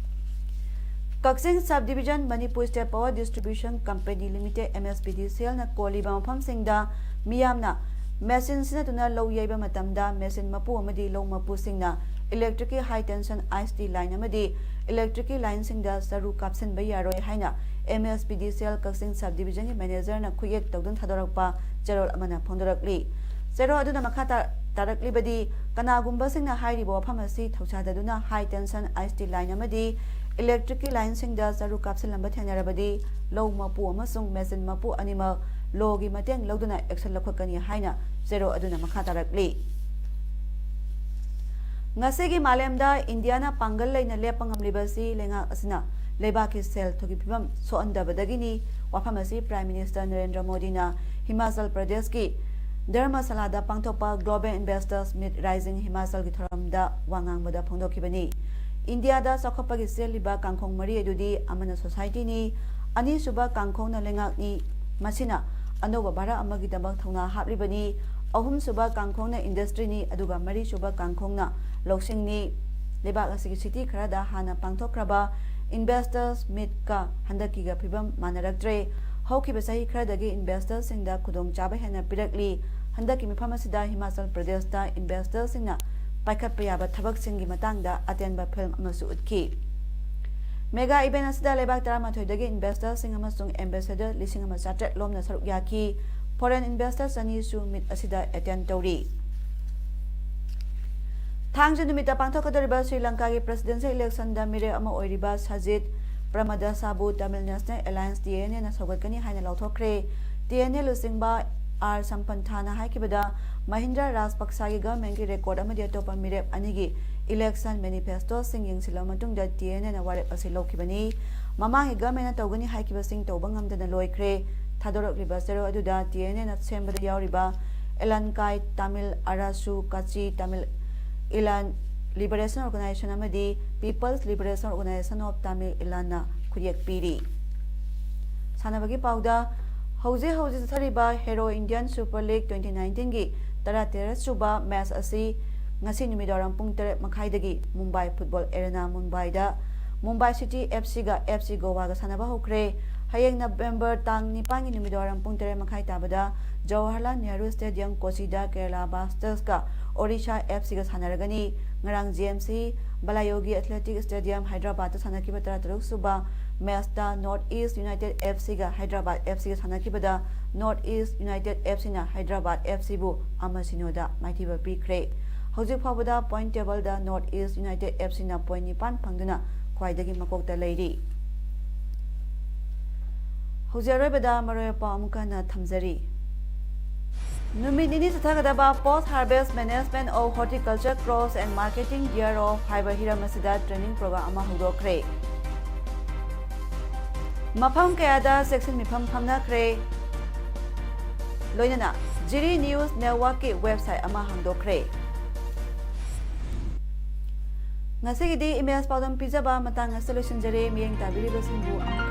ꯀꯛꯆꯤꯡ Sub Division Manipur State Power Distribution Company Limited, M S P D C L ꯅ ꯀꯣꯜꯂꯤꯕ ꯃꯐꯝꯁꯤꯡꯗ ꯃꯤꯌꯥꯝꯅ machine ꯁꯤꯖꯤꯟꯅꯗꯨꯅ ꯂꯧ ꯌꯩꯕ ꯃꯇꯝꯗ machine ꯃꯄꯨ ꯑꯃꯗꯤ ꯂꯧ ꯃꯄꯨꯁꯤꯡꯅ electric ꯀꯤ high tension I S T line ꯑꯃꯗꯤ electric ꯀꯤ line ꯁꯤꯡꯗ ꯆꯔꯨ ꯀꯥꯞꯁꯤꯟꯕ ꯌꯥꯔꯣꯏ ꯍꯥꯏꯅ M S P D C L ꯀꯛꯆꯤꯡ Sub Division ꯒꯤ manager ꯅ ꯈꯨꯌꯦꯛ ꯇꯧꯗꯨꯅ ꯊꯥꯗꯣꯔꯛꯄ ꯆꯦꯔꯣꯜ ꯑꯃꯅ ꯐꯣꯡꯗꯣꯔꯛꯂꯤ꯫ ꯆꯦꯔꯣꯜ ꯑꯗꯨꯅ ꯃꯈꯥ ꯇꯥ-, ꯇꯥꯔꯛꯂꯤꯕꯗꯤ, ꯀꯅꯥꯒꯨꯝꯕꯁꯤꯡꯅ ꯍꯥꯏꯔꯤꯕ ꯋꯥꯐꯝ ꯑꯁꯤ ꯊꯧꯁꯥꯗꯗꯨꯅ high tension I S T line ꯑꯃꯗꯤ electric ꯀꯤ line ꯁꯤꯡꯗ ꯆꯔꯨ ꯀꯥꯞꯁꯤꯜꯂꯝꯕ ꯊꯦꯡꯅꯔꯕꯗꯤ, ꯂꯧ ꯃꯄꯨ ꯑꯃꯁꯨꯡ machine ꯃꯄꯨ ꯑꯅꯤꯃꯛ law ꯒꯤ ꯃꯇꯦꯡ ꯂꯧꯗꯨꯅ action ꯂꯧꯈꯠꯀꯅꯤ ꯍꯥꯏꯅ ꯆꯦꯔꯣꯜ ꯑꯗꯨꯅ ꯃꯈꯥ ꯇꯥꯔꯛꯂꯤ꯫ ꯉꯁꯤꯒꯤ ꯃꯥꯂꯦꯝꯗ ꯏꯟꯗꯤꯌꯥꯅ ꯄꯥꯡꯒꯜ ꯂꯩꯅ ꯂꯦꯞꯄ ꯉꯝꯂꯤꯕ ꯑꯁꯤ ꯂꯩꯉꯥꯛ ꯑꯁꯤꯅ ꯂꯩꯕꯥꯛꯀꯤ ꯁꯦꯜ ꯊꯨꯝꯒꯤ ꯐꯤꯕꯝ ꯁꯣꯛꯍꯟꯗꯕꯗꯒꯤꯅꯤ꯫ ꯋꯥꯐꯝ ꯑꯁꯤ Prime Minister ꯅꯔꯦꯟꯗ꯭ꯔ ꯃꯣꯗꯤꯅ ꯍꯤꯃꯥꯆꯜ ꯄ꯭ꯔꯗꯦꯁꯀꯤ ꯙꯔꯃꯁꯥꯂꯥꯗ ꯄꯥꯡꯊꯣꯛꯄ Global Investors Meet Rising ꯍꯤꯃꯥꯆꯜꯒꯤ ꯊꯧꯔꯝꯗ ꯋꯥ ꯉꯥꯡꯕꯗ ꯐꯣꯡꯗꯣꯛꯈꯤꯕꯅꯤ꯫ ꯏꯟꯗꯤꯌꯥꯗ ꯆꯥꯎꯈꯠꯄꯒꯤ ꯆꯦꯜꯂꯤꯕ ꯀꯥꯡꯈꯣꯡ ꯃꯔꯤ ꯑꯗꯨꯗꯤ, ꯑꯃꯅ society ꯅꯤ, ꯑꯅꯤꯁꯨꯕ ꯀꯥꯡꯈꯣꯡꯅ ꯂꯩꯉꯥꯛꯅꯤ, ꯃꯁꯤꯅ ꯑꯅꯧꯕ ꯚꯥꯔꯠ ꯑꯃꯒꯤꯗꯃꯛ ꯊꯧꯅꯥ ꯍꯥꯞꯂꯤꯕꯅꯤ, ꯑꯍꯨꯝꯁꯨꯕ ꯀꯥꯡꯈꯣꯡꯅ industry ꯅꯤ, ꯑꯗꯨꯒ ꯃꯔꯤꯁꯨꯕ ꯀꯥꯡꯈꯣꯡꯅ ꯂꯧꯁꯤꯡꯅꯤ꯫ ꯂꯩꯕꯥꯛ ꯑꯁꯤꯒꯤ city ꯈꯔꯗ ꯍꯥꯟꯅ ꯄꯥꯡꯊꯣꯛꯈ꯭ꯔꯕ Investors Meetꯀ ꯍꯟꯗꯛꯀꯤꯒ ꯐꯤꯕꯝ ꯃꯥꯟꯅꯔꯛꯇ꯭ꯔꯦ꯫ ꯍꯧꯈꯤꯕ ꯆꯍꯤ ꯈꯔꯗꯒꯤ investorꯁꯤꯡꯗ ꯈꯨꯗꯣꯡꯆꯥꯕ ꯍꯦꯟꯅ ꯄꯤꯔꯛꯂꯤ꯫ ꯍꯟꯗꯛꯀꯤ ꯃꯤꯐꯝ ꯑꯁꯤꯗ ꯍꯤꯃꯥꯆꯜ ꯄ꯭ꯔꯗꯦꯁꯇ investorꯁꯤꯡꯅ ꯄꯥꯏꯈꯠꯄ ꯌꯥꯕ ꯊꯕꯛꯁꯤꯡꯒꯤ ꯃꯇꯥꯡꯗ ꯑꯇꯦꯟꯕ ꯐꯤꯂꯝ ꯑꯃꯁꯨ ꯎꯠꯈꯤ꯫ Mega event ꯑꯁꯤꯗ ꯂꯩꯕꯥꯛ ꯇꯔꯥꯃꯥꯊꯣꯏꯗꯒꯤ investorꯁꯤꯡ ꯑꯃꯁꯨꯡ ambassador ꯂꯤꯁꯤꯡ ꯑꯃ ꯆꯥꯇ꯭ꯔꯦꯠ ꯂꯣꯝꯅ ꯁꯔꯨꯛ ꯌꯥꯈꯤ꯫ Foreign investor ꯆꯅꯤꯁꯨ meet ꯑꯁꯤꯗ attend ꯇꯧꯔꯤ꯫ ꯊꯥꯡꯖ ꯅꯨꯃꯤꯠꯇ ꯄꯥꯡꯊꯣꯛꯀꯗꯧꯔꯤꯕ ꯁ꯭ꯔꯤ ꯂꯪꯀꯥꯒꯤ presidential electionꯗ ꯃꯤꯔꯦꯞ ꯑꯃ ꯑꯣꯏꯔꯤꯕ ꯁꯖꯤꯠ ꯄ꯭ꯔꯃꯗꯁꯥꯕꯨ Tamil National Alliance, TNAꯅ ꯁꯧꯒꯠꯀꯅꯤ ꯍꯥꯏꯅ ꯂꯥꯎꯊꯣꯛꯈ꯭ꯔꯦ꯫ TNA ꯂꯨꯆꯤꯡꯕ ꯑꯥꯔ ꯁꯝꯄꯟꯊꯥꯅ ꯍꯥꯏꯈꯤꯕꯗ, ꯃꯍꯤꯟꯗ꯭ꯔ ꯔꯥꯖꯄꯛꯁꯥꯒꯤ governmentꯀꯤ record ꯑꯃꯗꯤ ꯑꯇꯣꯞꯄ ꯃꯤꯔꯦꯞ ꯑꯅꯤꯒꯤ election manifestoꯁꯤꯡ ꯌꯦꯡꯁꯤꯜꯂꯕ ꯃꯇꯨꯡꯗ TNAꯅ ꯋꯥꯔꯦꯞ ꯑꯁꯤ ꯂꯧꯈꯤꯕꯅꯤ꯫ ꯃꯃꯥꯡꯒꯤ governmentꯅ ꯇꯧꯒꯅꯤ ꯍꯥꯏꯈꯤꯕꯁꯤꯡ ꯇꯧꯕ ꯉꯝꯗꯅ ꯂꯣꯏꯈ꯭ꯔꯦ꯫ ꯊꯥꯗꯣꯔꯛꯂꯤꯕ ꯆꯦꯔꯣꯜ ꯑꯗꯨꯗ TNAꯅ ꯁꯦꯝꯕꯗ ꯌꯥꯎꯔꯤꯕ ꯑꯦꯂꯟꯀꯥꯏ ꯇꯥꯃꯤꯜ ꯑꯔꯥꯁꯨ ꯀꯆꯤ ꯇꯥꯃꯤꯜ ꯏꯂꯥꯟ Liberation Organization ꯑꯃꯗꯤ People's Liberation Organization of Tamil Ilanna ꯈꯨꯠꯌꯦꯛ ꯄꯤꯔꯤ꯫ ꯁꯥꯟꯅꯕꯒꯤ ꯄꯥꯎꯗ, ꯍꯧꯖꯤꯛ ꯍꯧꯖꯤꯛ ꯆꯠꯊꯔꯤꯕ Hero Indian Super League twenty nineteenꯒꯤ ꯇꯔꯥꯇꯔꯦꯠ ꯁꯨꯕ match ꯑꯁꯤ ꯉꯁꯤ ꯅꯨꯃꯤꯗꯥꯡꯋꯥꯏꯔꯝ ꯄꯨꯡ ꯇꯔꯦꯠ ꯃꯈꯥꯏꯗꯒꯤ ꯃꯨꯝꯕꯥꯏ Football Arena ꯃꯨꯝꯕꯥꯏꯗ ꯃꯨꯝꯕꯥꯏ City FCꯒ FC ꯒꯣꯋꯥꯒ ꯁꯥꯟꯅꯕ ꯍꯧꯈ꯭ꯔꯦ꯫ ꯍꯌꯦꯡ November ꯇꯥꯡ ꯅꯤꯄꯥꯟꯒꯤ ꯅꯨꯃꯤꯗꯥꯡꯋꯥꯏꯔꯝ ꯄꯨꯡ ꯇꯔꯦꯠ ꯃꯈꯥꯏ ꯇꯥꯕꯗ ꯖꯋꯥꯍꯔꯂꯥꯜ ꯅꯦꯍꯔꯨ Stadium ꯀꯣꯆꯤꯗ ꯀꯦꯔꯂꯥ ꯕ꯭ꯂꯥꯁꯇꯔꯁꯀ ꯑꯣꯔꯤꯁꯥ FCꯒ ꯁꯥꯟꯅꯔꯒꯅꯤ꯫ ꯉꯔꯥꯡ JMC ꯕꯂꯥꯌꯣꯒꯤ Athletic Stadium ꯍꯥꯏꯗ꯭ꯔꯕꯥꯗꯇ ꯁꯥꯟꯅꯈꯤꯕ ꯇꯔꯥꯇꯔꯨꯛ ꯁꯨꯕ matchꯇ North East United FCꯒ Hyderabad FCꯒ ꯁꯥꯟꯅꯈꯤꯕꯗ North East United FCꯅ Hyderabad FCꯕꯨ ꯑꯃ ꯁꯤꯅꯣꯗ ꯃꯥꯏꯊꯤꯕ ꯄꯤꯈ꯭ꯔꯦ꯫ ꯍꯧꯖꯤꯛ ꯐꯥꯎꯕꯗ point tableꯗ North East United FCꯅ point ꯅꯤꯄꯥꯟ ꯐꯪꯗꯨꯅ ꯈ꯭ꯋꯥꯏꯗꯒꯤ ꯃꯀꯣꯛꯇ ꯂꯩꯔꯤ꯫ ꯍꯧꯖꯤꯛ ꯑꯔꯣꯏꯕꯗ ꯃꯔꯨꯑꯣꯏꯕ ꯄꯥꯎ ꯑꯃꯨꯛꯀ ꯍꯟꯅ ꯊꯝꯖꯔꯤ꯫ ꯅꯨꯃꯤꯠ ꯅꯤꯅꯤ ꯆꯠꯊꯒꯗꯕ Post Harvest Management of Horticulture Crops and Marketing Gear of ꯍꯥꯏꯕ ꯍꯤꯔꯝ ꯑꯁꯤꯗ training program ꯑꯃ ꯍꯧꯗꯣꯛꯈ꯭ꯔꯦ꯫ ꯃꯐꯝ ꯀꯌꯥꯗ ꯆꯦꯛꯁꯤꯟ ꯃꯤꯐꯝ ꯐꯝꯅꯈ꯭ꯔꯦ꯫ ꯂꯣꯏꯅꯅ ꯖꯤꯔꯤ News Networkꯀꯤ website ꯑꯃ ꯍꯥꯡꯗꯣꯛꯈ꯭ꯔꯦ꯫ ꯉꯁꯤꯒꯤꯗꯤ ꯏꯃꯦꯖ ꯄꯥꯎꯗꯝ ꯄꯤꯖꯕ ꯃꯇꯥꯡ ꯑꯁꯤꯗ ꯂꯣꯏꯁꯤꯟꯖꯔꯦ꯫ ꯃꯤꯠꯌꯦꯡ ꯇꯥꯕꯤꯔꯤꯕꯁꯤꯡꯕꯨ ꯑꯃꯨꯛ